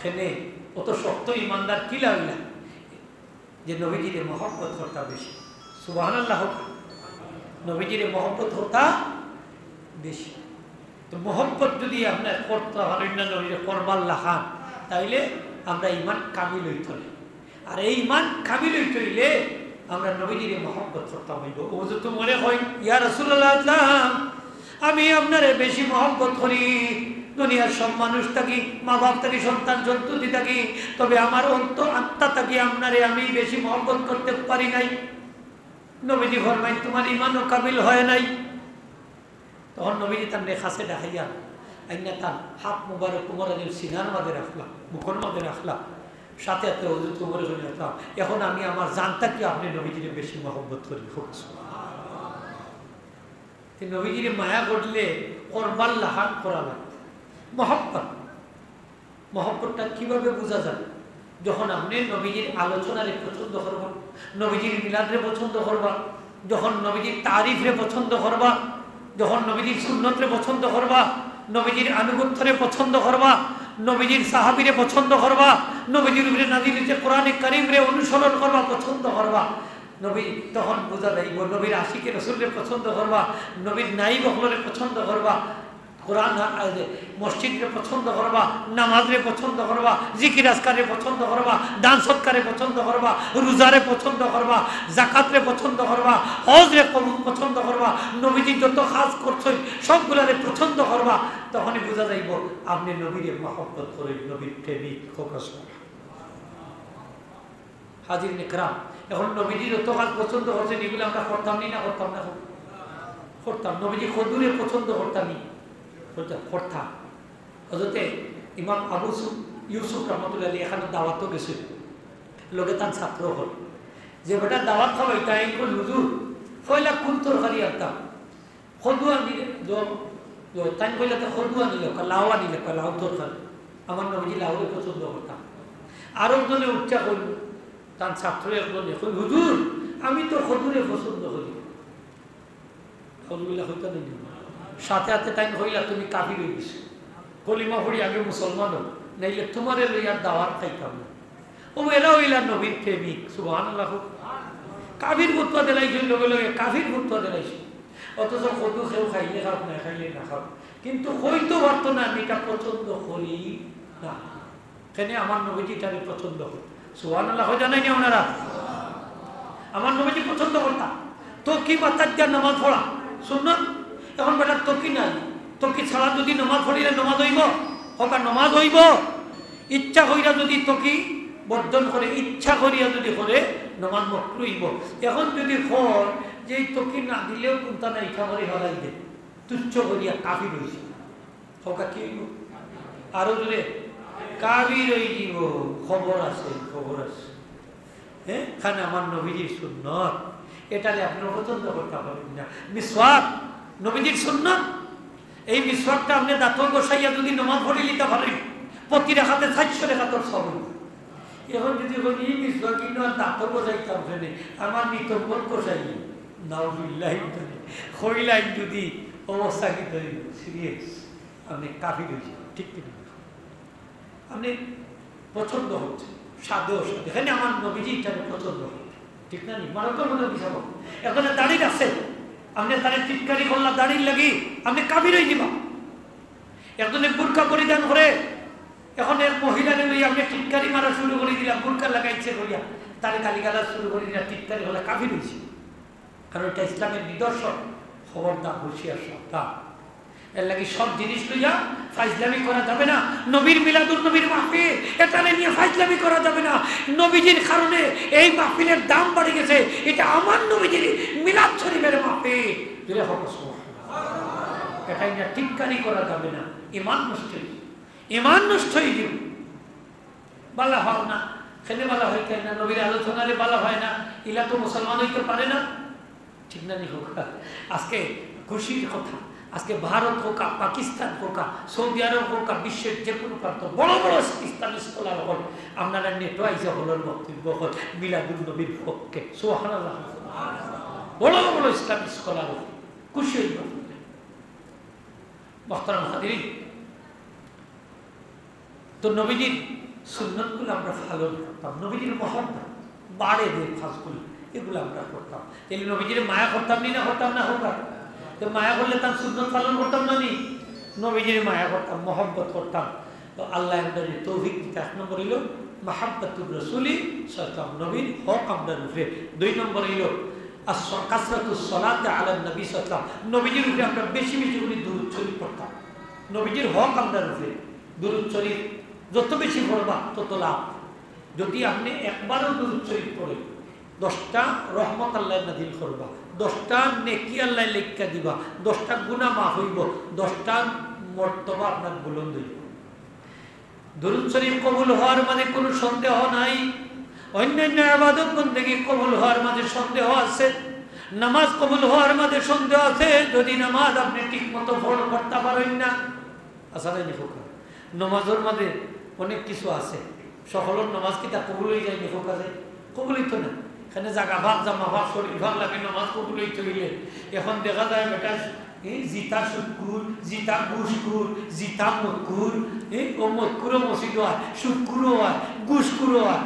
কেনে অত শক্ত ইমানদার কিলা অইলা? যে নবীজিরে মহব্বত করতা বেশি। সুবহানাল্লাহ কউক্কা। নবীজিরে মহব্বত করতা বেশি। তো মহব্বত যদি আপনে করতা পারইন না নবীজিরে করবার লাখান, তাইলে আমরা ইমান কামিল অইতো না। আর এই ইমান কামিল অইতে অইলে আমরা নবীজিরে মহব্বত করতাম অইবো। ও যে তোমারে কই, "ইয়া রাসূলুল্লাহ, আমি আপনারে বেশি মহব্বত করি দুনিয়ার সব মানুষ থাকি, মা বাপ থাকি, সন্তান সন্ততি থাকি, তবে আমার অন্তর আত্মা থাকি আপনারে আমি বেশি মহব্বত করতে পারি নাই।" নবীজি ফরমাইন, "তোমার ইমানও কামিল হয় নাই।" তখন নবীজি তানরে কাছে ডাকাইয়া আইনা তান হাত মুবারক উমর আলীর সিনার মাঝে রাখলা, বুকর মাঝে রাখলা। সাথে সাথে হযরত উমরে কইলা, "এখন আমি আমার জান থাকি আপনে নবীজিরে বেশি মহব্বত করি।" কউক্কা সুবহানাল্লাহ। তে নবীজিরে মায়া করলে করবার লাখান করা লাগতো। মহব্বত, মহব্বতটা কিভাবে বুঝা যায়? যখন আপনে নবীজির আলোচনারে পছন্দ করবা, নবীজির মিলাদরে পছন্দ করবা, যখন নবীজির তারিফরে পছন্দ করবা, যখন নবীজির সুন্নতরে পছন্দ করবা, নবীজির আনুগত্যরে পছন্দ করবা, নবীজির সাহাবীরে পছন্দ করবা, নবীজির উপরে নাজিল অইছে কোরআনে কারীমরে অনুসরণ করবা, পছন্দ করবা, নবী তখন বুঝা যাইবো। নবীর আশিকে রসুলরে পছন্দ করবা, নবীর নাইব অকলরে পছন্দ করবা, কোরআন, আ, যে মসজিদরে পছন্দ করবা, নামাজরে পছন্দ করবা, জিকির আজকাররে পছন্দ করবা, দান সৎকারে পছন্দ করবা, রোজারে পছন্দ করবা, জাকাতরে পছন্দ করবা, হজরে কবুল পছন্দ করবা, নবীজি যত কাজ করছইন সবগুলারে পছন্দ করবা, তখনই বুঝা যাইবো আপনে নবীরে মহব্বত করইন, নবীর প্রেমিক। কউক্কা সুবহানাল্লাহ। হাজিরিনে কেরাম, এখন নবীজি যত কাজ পছন্দ করছইন, ইগুলা আমরা করতাম নি না করতাম না? করতাম। নবীজি কদুরে পছন্দ করতা নি? করতাম, করতাম। হযরতে ইমাম আবু সু-, ইউসুফ রহমতুল্লাহ আলাইহি একখানো দাওয়াতো গেছইন, লগে তান ছাত্র অকল। যে বেটা দাওয়াত খাওয়াইতা, তাইন কইন, "হুজুর, পয়লা কুন তরকারি আনতাম?" কদু আনিলে, জ-, জ-, তাইন কইলা, "তে কদু আনিলে, লাউ আনিলে, লাউ তরকারি।" আমার নবীজি লাউরে পছন্দ করতা। আরক জনে উঠিয়া কইল, তান ছাত্র একজনে কইল, "হুজুর, আমি তো কদুরে পছন্দ করি।" নাউজুবিল্লাহ কইতা নায় নি? সাথে সাথে তাইন কইলা, "তুমি কাফির অই গেছো। কলিমা পড়ি আগে মুসলমান অও, নাইলে তুমারে লইয়া দাওয়াত খাইতাম না।" ও এরা অইলা নবীর প্রেমিক, সুবহানাল্লাহ। কাফির ফতুয়া দিলাইছইন, লগে লগে কাফির ফতুয়া দিলাইছইন। অথচ কদু কেউ খাইলে খাউক, না খাইলে না খাউক, কিন্তু কইতো পারতো না, "আমি ইটা পছন্দ করি না।" কেনে? আমার নবীজি ইটারে পছন্দ করে। সুবহানাল্লাহ, কইতা নায় নি আপনারা? আমার নবীজি পছন্দ করতা। তকি মাথাত দিয়া নামাজ পড়া সুন্নত। এখন বেটার তকি নাই, তকি ছাড়া যদি নামাজ পড়িলে নামাজ অইবো? কউক্কা, নামাজ অইবো। ইচ্ছা করিয়া যদি তকি বর্জন করে, ইচ্ছা করিয়া যদি করে, নামাজ মকরু অইবো। এখন যদি কর যে এই তকি না দিলেও কুন্তা নাই, ইচ্ছা করি হলাই দে, তুচ্ছ করিয়া কাফির অইছে। কউক্কা, কি অইবো? আরো জোরে, কাফির অইযিবো। খবর আছে, খবর আছে। হ্যাঁ, কারণ আমার নবীজির সুন্নত, এটারে আপনে পছন্দ করতা পারইন না। মিসওয়াক নবীজির সুন্নত, এই মিসওয়াকটা আপনে দাঁতো ঘষাইয়া যদি নমাজ পড়িলিতা পারইন, প্রতি রাকাতে চাইরশো রাকাতর সওয়াব অইবো। এখন যদি কই, "ই মিসওয়াক ইনো আর দাঁতো ঘষাইতাম কেনে, আমার নি তো মুখ ঘষাইলে।" নাউজুবিল্লাহ, কইলাইন যদি, অবস্থা কিতা অইবো? সিরিয়াস। আপনে কাফির অইযিবা, ঠিক কি না? আপনে পছন্দ অইছে, সাদে অসাদে, এখানে আমার নবীজি ইটারে পছন্দ অইছে, ঠিক না নি? মারাত্মক মনে অইছে। এখন দাড়ি রাখছে, আপনে তারে টিটকারি করলা দাড়ির লাগি, আপনে কাফির অইযিবা। একজনে বুরকা পরিধান করে, এখন এক মহিলারে লইয়া আপনে টিটকারি মারা শুরু করি দিলা, বুরকা লাগাইছে কইয়া। তারে গালিগালাজ শুরু করি না, টিটকারি করলে কাফির অইছে। কারণ ইটা ইসলামের নিদর্শন। খবরদার, হুঁশিয়ার, সাবধান। এর লাগি সব জিনিস লইয়া ফাইজলামি করা যাবে না। নবীর মিলাদুন নবীর মাহফিল, এটারে নিয়া ফাইজলামি করা যাবে না। নবীজির কারণে এই মাহফিলের দাম বাড়ি গেছে, ইটা আমার নবীজির মিলাদ শরীফের মাহফিল। জোরে হোক সুবহানাল্লাহ। এটা নিয়া টিটকারি করা যাবে না, ইমান নষ্ট অইব, ইমান নষ্ট অইব। বালা হও না, কেনে বালা অইতায় না, নবীর আলোচনারে বালা অয় না, ইলা তো মুসলমান অইতে পারে না, ঠিক না নি? হোক, আজকে খুশির কথা, আজকে ভারত হোক আর পাকিস্তান হোক আর সৌদি আরব হোক আর বিশ্বের যে কোনো প্রান্ত, বড় বড় ইসলামী স্কলার অকল, আপনারা নেটো আইসা হকলর বক্তব্য অকল মিলাদুন নবীর পক্ষে, সুবহানাল্লাহ। বড় বড় ইসলামী স্কলার অকল, খুশি অইব। মোহতারাম হাজিরিন, তো নবীজির সুন্নতগুলো আমরা পালন করতাম, নবীজির মহব্বত বাড়ে যে কাজগুলো, এগুলো আমরা করতাম। তাইলে নবীজির মায়া করতাম নি না করতাম না? হোক, তো মায়া করলে তার সুন্নত পালন করতাম না নি? নবীজির মায়া করতাম, মহব্বত করতাম। তো আল্লাহ আমাদের তৌফিক দিতা। এক নম্বর অইল মাহাব্বাতুর রাসূলি সাল্লাল্লাহু আলাইহি ওয়াসাল্লাম, নবীর হক আমরার উপরে। দুই নম্বর অইল আস-, কাসরাতুস সালাতি আলান নবী সাল্লাল্লাহু আলাইহি ওয়াসাল্লাম, নবীজির উপরে আমরা বেশি বেশি করে দুরূদ শরীফ পড়তাম। নবীজির হক আমরার উপরে। দুরূদ শরীফ যত বেশি পড়বা, তত লাভ। যদি আপনি একবারও দুরূদ শরীফ পড়েন, দশটা রহমত আল্লাহ নাজিল করবা, দশটা নেকি আল্লাহ লেখা দিবা, দশটা গুনাহ মাফ অইব, দশটা মর্তবা আপনার বুলন্দ অইব। দুরূদ শরীফ কবুল হওয়ার মাঝে কোনো সন্দেহ নাই। অন্যান্য ইবাদত বন্দেগী কবুল হওয়ার মাঝে সন্দেহ আছে, নামাজ কবুল হওয়ার মাঝে সন্দেহ আছে, যদি নামাজ আপনি ঠিক মতো ফলো করতা পারেন না। আছে না নি? নামাজর মাঝে অনেক কিছু আছে, সকলর নামাজ কিতা কবুল অই যায় নি? কবুল অইতো না। এখানে জাগা ফাঁক, জামা ফাঁক, শরীর ফাঁক লাগে নামাজ কবুল অইতে অইলে। এখন দেখা যায় বেটা, এই জিতা সুদখুর, জিতা ঘুষখুর, জিতা মদখুর, এই ও মদখুরও মসজিদো আয়, সুদখুরও আয়, ঘুষখুরও আয়।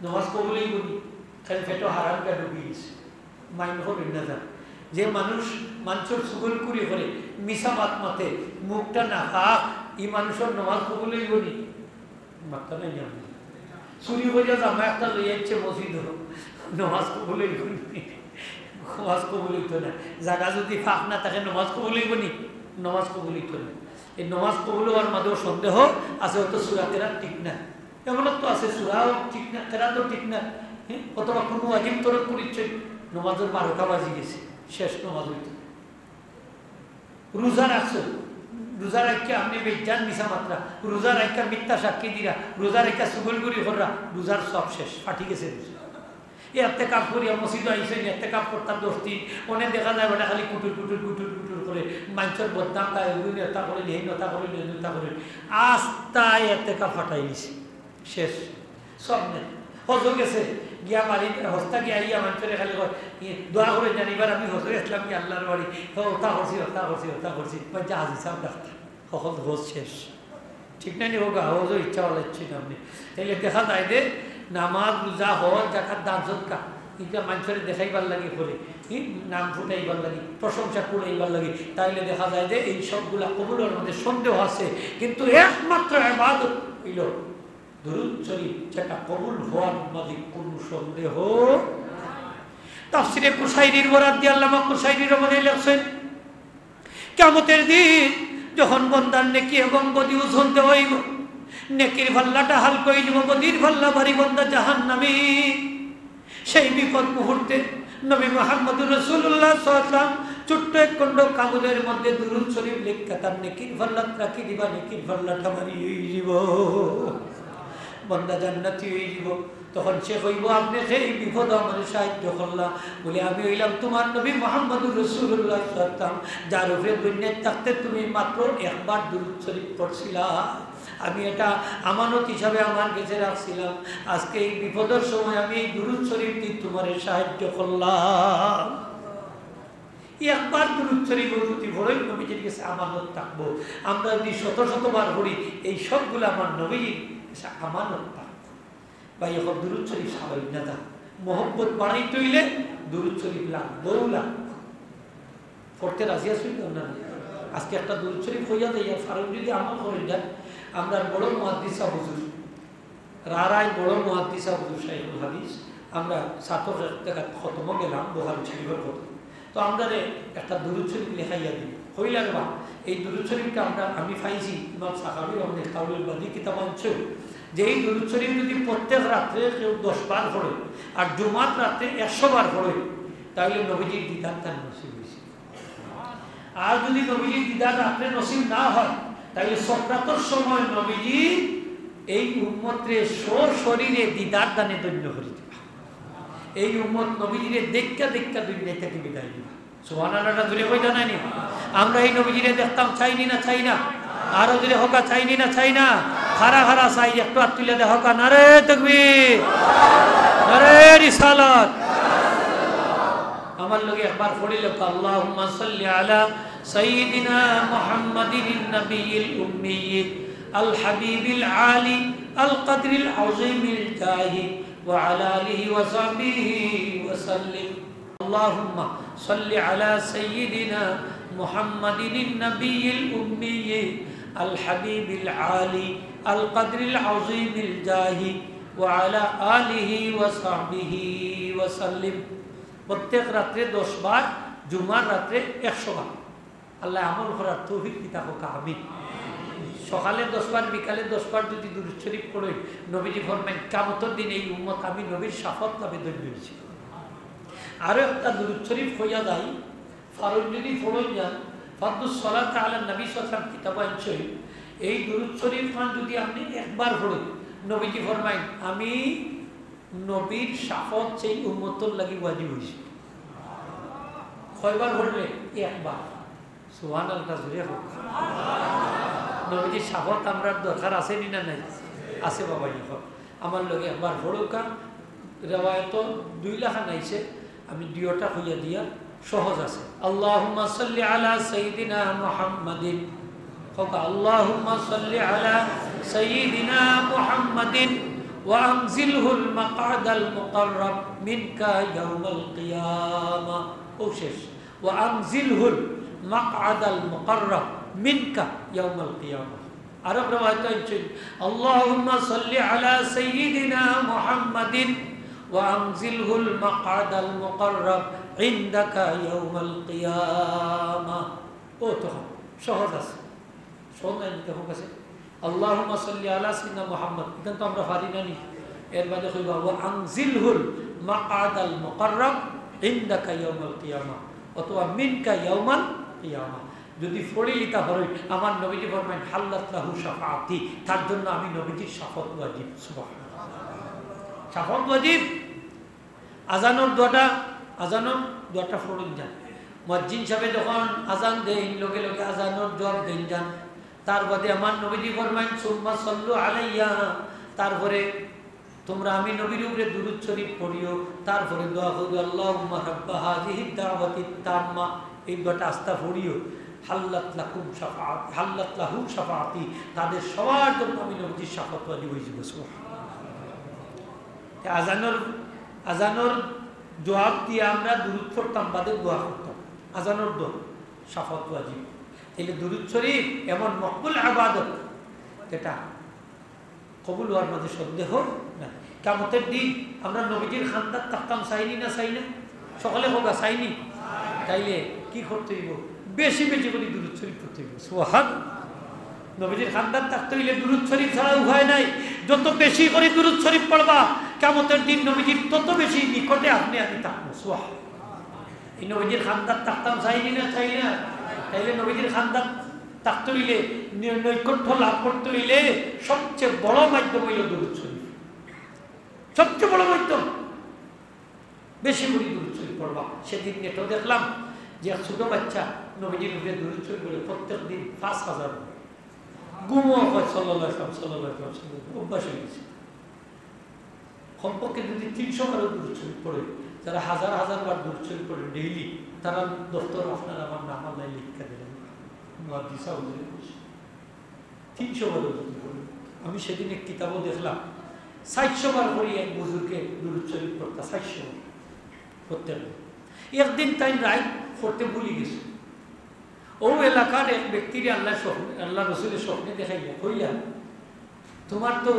নামাজ কবুল অইব নি? খালি পেটো হারাম গা ডুবি গেছে। মাইন্ড করইন না যান। যে মানুষ মানষর চুগলখুরি করে, মিছা মাত মাতে, মুখটা নাপাক, ই মানুষর নামাজ কবুল অইব নি? মাততা নাই নি আপনি। চুরি করিয়া জামা একটা লই আইছে মসজিদো, নামাজ কবুল অইব নি? নামাজ কবুল অইতো না। জাগা যদি ফাঁক না থাকে, নামাজ কবুল অইব নি? নামাজ কবুল অইতো না। এই নামাজ কবুল হওয়ার মাঝেও সন্দেহ আছে, হয়তো সূরা কেরাত ঠিক না। এমন তো আছে, সূরাও ঠিক না, কেরাতও ঠিক না, হ্যাঁ? অথবা কোনো ওয়াজিব তরক করিচ্ছে, নামাজর বারোটা বাজি গেছে, শেষ নামাজ অইতো। রোজা রাখছো, রোজা রাখিয়া আপনি বেজান মিছা মাতরা, রোজা রাখিয়া মিথ্যা সাক্ষী দিরা, রোজা রাখিয়া চুগলখুরি কররা, রোজার সব শেষ, ফাটি গেছে রোজা। এতেকাফ করিয়া মসজিদো আইছইন, এতেকাফ করতা দশ দিন, অনে দেখা যায় বেটা খালি কুটুর কুটুর কুটুর কুটুর করে, মানষর বদনাম গায়, অউ নেতা করে, এই নেতা করে, এই নেতা করে। আস্তা এতেকাফ ফাটাই দিছে, শেষ, সব নেই। হজো গেছে, গিয়া বাড়িত হস্তা গিয়া আইয়া মানষরে খালি কয়, "ই, দোয়া করে জানি, এবার আমি হজো গেছিলাম কি আল্লাহর বাড়ি, ও, ওটা করছি, ওটা করছি, ওটা করছি।" বা যা হাজি সাহেব ডাক্তার, হকল হজ শেষ। ঠিক না নি? হোক, হজও ইচ্ছা হলে ইচ্ছে না আপনি। তাইলে দেখা যায় যে নামাজ, রোজা, হজ, যাকাত, দান, সদকা, ইটা মানষরে দেখাইবার লাগি করে, ই নাম ফুটাইবার লাগি, প্রশংসা কুড়াইবার লাগি, তাইলে দেখা যায় যে এই সবগুলা কবুলর মাঝে সন্দেহ আছে। কিন্তু একমাত্র ইবাদত অইল দুরূদ শরীফ, যেটা কবুল হওয়ার মাঝে কোনো সন্দেহ নাই। তাফসিরে কুশাইরির বরাত দিয়া আল্লামা কুশাইরি রহমানে লেখছেন, কিয়ামতের দিন যখন বন্দার নেকি এবং বদি ওজন দেওয়া অইব, নেকির পাল্লাটা হালকা অই যাব, বদির পাল্লা ভারী, বন্দা জাহান্নামী। সেই বিপদ মুহূর্তে নবী মুহাম্মদুর রাসূলুল্লাহ সাল্লাল্লাহু আলাইহি ওয়াসাল্লাম ছোট্ট এক খণ্ড কাগজের মধ্যে দুরূদ শরীফ লেখিয়া তার নেকির পাল্লাত রাখি দিবা, নেকির পাল্লাটা ভারী অই যাব, বন্দা জান্নাতি অই যাব। তখন সে কইব, "আপনে সেই বিপদো আমারে সাহায্য করলা।" বলে, "আমি অইলাম তুমার নবী মুহাম্মদুর রাসূলুল্লাহ সাল্লাল্লাহু আলাইহি ওয়াসাল্লাম, যার উপরে দুনিয়াত থাকতে তুমি মাত্র একবার দুরূদ শরীফ পড়ছিলা। আমি এটা আমানত হিসাবে আমার গেছে রাখছিলাম। আজকে এই বিপদর সময় আমি এই দুরূদ শরীফ দিয়া তুমারে সাহায্য করলাম।" এই একবার দুরূদ শরীফ যদি পড়ি, নবীজির গেছে আমানত থাকবো। আমরা যদি শত শতবার পড়ি, এই সবগুলা আমার নবীজির গেছে আমানত থাকবো। ভাই, এখন দুরূদ শরীফ সাবাই না যা। মহব্বত বাড়াইতে অইলে দুরূদ শরীফ লাগবো, লাগবো। পড়তে রাজি আছইন না? আজকে একটা দুরূদ শরীফ কইয়া দেই, আর ফারুক যদি আমল করেন যায়, আমরার বড় মুহাদ্দিস সাব হুজুর, রারাই বড় মুহাদ্দিস সাব হুজুর শাইখুল হাদিস, আমরা ছাত্র জাকাত খতমও গেলাম, বুখারী শরীফর খতম। তো আমরারে একটা দুরূদ শরীফ লেখাইয়া দিল। কইলা, "রে বা, এই দুরূদ শরীফটা আমরা, আমি পাইছি ইমাম সাখাবী রহমতুল্লাহ কাউলুল বাদী কিতাব আনছে, যে এই দুরূদ শরীফ যদি প্রত্যেক রাত্রে কেউ দশ বার পড়ে আর জুমার রাত্রে একশো বার পড়ে, তাহলে নবীজির দিদার তার নসিব হইছে।" আর যদি নবীজির দিদার রাত্রে নসিব না হয়, তাহলে সকরাতর সময় নবীজি এই উম্মতরে সশরীরে দিদার দানে ধন্য করি দিবা। এই উম্মত নবীজিরে দেখা দেখা দুনিয়া থাকি বিদায় নিবা। সুবহানাল্লাহ, এটা জুড়ে কইতা নানি? আমরা এই নবীজিরে দেখতাম, চাইনি না, চাই না? আরো জুড়ে কউক্কা, চাইনি না, চাই না? খাড়া খাড়া চাই, একটু আত তুলে দেখউক্কা, নারে তকবীর, নারে রিসালাত। আমার লগে একবার পড়িল, "আল্লাহুম্মা সাল্লি আলা সাইয়্যিদিনা মুহাম্মাদিন নাবিয়্যিল উম্মিয়্যি আল হাবিবিল আলী আল কদরিল আযীমিল জাহি ওয়া আলা আলিহি ওয়া সাহবিহি ওয়া সাল্লিম।" আল্লাহুম্মা সাল্লি আলা সাইয়্যিদিনা মুহাম্মাদিন নাবিয়্যিল উম্মিয়্যি আল হাবিবিল আলী আল কদরিল আযীমিল জাহি ওয়া আলা আলিহি ওয়া সাহবিহি ওয়া সাল্লিম। প্রত্যেক রাত্রে দশ বার, জুমার রাত্রে একশো বার। আল্লাহ আমল করার তৌফিক দিতা কউক্কা, আমিন। সকালে দশ বার, বিকালে দশ বার যদি দুরূদ শরীফ পড়ই, নবীজি ফরমাইন, "কিয়ামতর দিন এই উম্মত আমি নবীর শাফাআত লাভে ধন্য হইছি।" আরো একটা দুরূদ শরীফ কইয়া যাই, পারইন যদি পড়ইন যান, ফাদলুস সালাত আলা নবী সাল্লাল্লাহু আলাইহি ওয়াসাল্লাম কিতাব আনছে, এই দুরূদ শরীফ খান যদি আপনি একবার পড়ইন, নবীজি ফরমাইন, "আমি নবীর শাফাআত সেই উম্মতর লাগি ওয়াজিব হইছে।" কয়বার পড়লে? একবার। সুবহানাল্লাহ, জুড়ে কউক্কা। নবীজির শাফাআত আমরার দরকার আছে নি না নাই? আছে বাবা, এখন আমার লগে একবার পড়উক্কা। রেওয়ায়েত দুই লাখান আইছে, আমি দুইটা কইয়া দিয়া সহজ আছে। আল্লাহুম্মা সাল্লি আলা সাইয়্যিদিনা মুহাম্মাদিন। কউক্কা, আল্লাহুম্মা সাল্লি আলা সাইয়্যিদিনা মুহাম্মাদিন ওয়া আনজিলহুল মাকআদাল মুকাররাব মিনকা ইয়াউমাল কিয়ামা। ও শেষ। "ওয়া আনজিলহুল মাকআদাল মুকাররাব মিনকা ইয়াউমাল কিয়ামা।" আরো রেওয়ায়েত আনছে, "আল্লাহুম্মা সাল্লি আলা সাইয়্যিদিনা মুহাম্মাদিন ওয়া আনজিলহুল মাকআদাল মুকাররাব ইনদাকা ইয়াউমাল কিয়ামা।" ও, তখন সহজ আছে। সহজ নাই নি? তখন কাছে, "আল্লাহুম্মা সাল্লি আলা সাইয়্যিদিনা মুহাম্মাদ", ইখান তো আমরা পারি না নি। এর বাদে কইবা, "ওয়া আনজিলহুল মাকআদাল মুকাররাব ইনদাকা ইয়াউমাল কিয়ামা", অথবা "মিনকা ইয়াউমাল কিয়ামা।" যদি পড়িলিতা পারইন, আমার নবীজি ফরমাইন, "হাল্লাত লাহু শাফাআতি", তার জন্য আমি নবীজির শাফাআত ওয়াজিব। সুবহানাল্লাহ। শাফাআত ওয়াজিব। আজানর দোয়াটা, আজানর দোয়াটা পড়ইন যান। মুয়াজ্জিন সাহেবে যখন আজান দেইন, লগে লগে আজানর জবাব দেইন যান। তার বাদে আমার নবীজি ফরমাইন, "সুম্মা সাল্লু আলাইয়া", তারপরে তোমরা আমি নবীর উপরে দুরূদ শরীফ পড়িও, তারপরে দোয়া করিও, "আল্লাহুম্মা রাব্বা হাযিহিদ দাওয়াতিত তাম্মা", এই দোয়াটা আস্তা পড়িও, "হাল্লাত লাকুম শাফাআত, হাল্লাত লাহুম শাফাআতি", তাদের সবার জন্য আমি নবীজির শাফাআত ওয়াজিব হইছে। সুবহানাল্লাহ। তে আজানর, আজানর জবাব দিয়া আমরা দুরূদ পড়তাম, বাদে দোয়া করতাম। আজানর দোয়া, শাফাআত ওয়াজিব। তাইলে দুরূদ শরীফ এমন মকবুল ইবাদত, যেটা কবুল হওয়ার মাঝে সন্দেহ নাই। কিয়ামতর দিন আমরা নবীজির খান্দাত থাকতাম, চাইনি না চাই না? সকলে কউক্কা, চাইনি? তাইলে কি করতে হইব? বেশি বেশি করি দুরূদ শরীফ পড়তে হইব। সুবহান। নবীজির খান্দাত থাকতে হইলে দুরূদ শরীফ ছাড়া উপায় নাই। যত বেশি করি দুরূদ শরীফ পড়বা, কিয়ামতর দিন নবীজির তত বেশি নিকটে আপনি আমি থাকবো। সুবহান। এই নবীজির খান্দাত থাকতাম, চাইনি না চাই না? তাইলে নবীজির খান্দাত থাকতে হইলে, নৈ-, নৈকট্য লাভ করতে হইলে সবচেয়ে বড় মাধ্যম হইল দুরূদ শরীফ। সবচেয়ে বড় মাধ্যম। বেশি করি দুরূদ শরীফ পড়বা। সেদিন নেটো দেখলাম যে এক ছোট বাচ্চা নবীজির উপরে দুরূদ শরীফ পড়ে প্রত্যেক দিন পাঁচ হাজার বার। ঘুমও হয় সাল্লাল্লাহু আলাইহি ওয়াসাল্লাম, সাল্লাল্লাহু আলাইহি ওয়াসাল্লাম, অভ্যাস হয়ে গেছে। কমপক্ষে যদি তিনশো বারও দুরূদ শরীফ পড়ে, যারা হাজার হাজার বার দুরূদ শরীফ পড়ে ডেইলি, তারা দপ্তর আপনার আমার নাম আল্লাহ লিখিয়া দিলেন। মুহাদ্দিস সাহেব বলে, তিনশো বারও যদি পড়ে। আমি সেদিন এক কিতাবও দেখলাম, চারশো বার করি এক বুজুর্গে দুরূদ শরীফ পড়তা, চারশো বার প্রত্যেক দিন। একদিন তাইন রাইত পড়তে ভুলি গেছে। ও এলাকার এক ব্যক্তিরে আল্লাহ স্বপ্নে, আল্লাহ রসুলের স্বপ্নে দেখাইয়া কইলা, "তোমার তো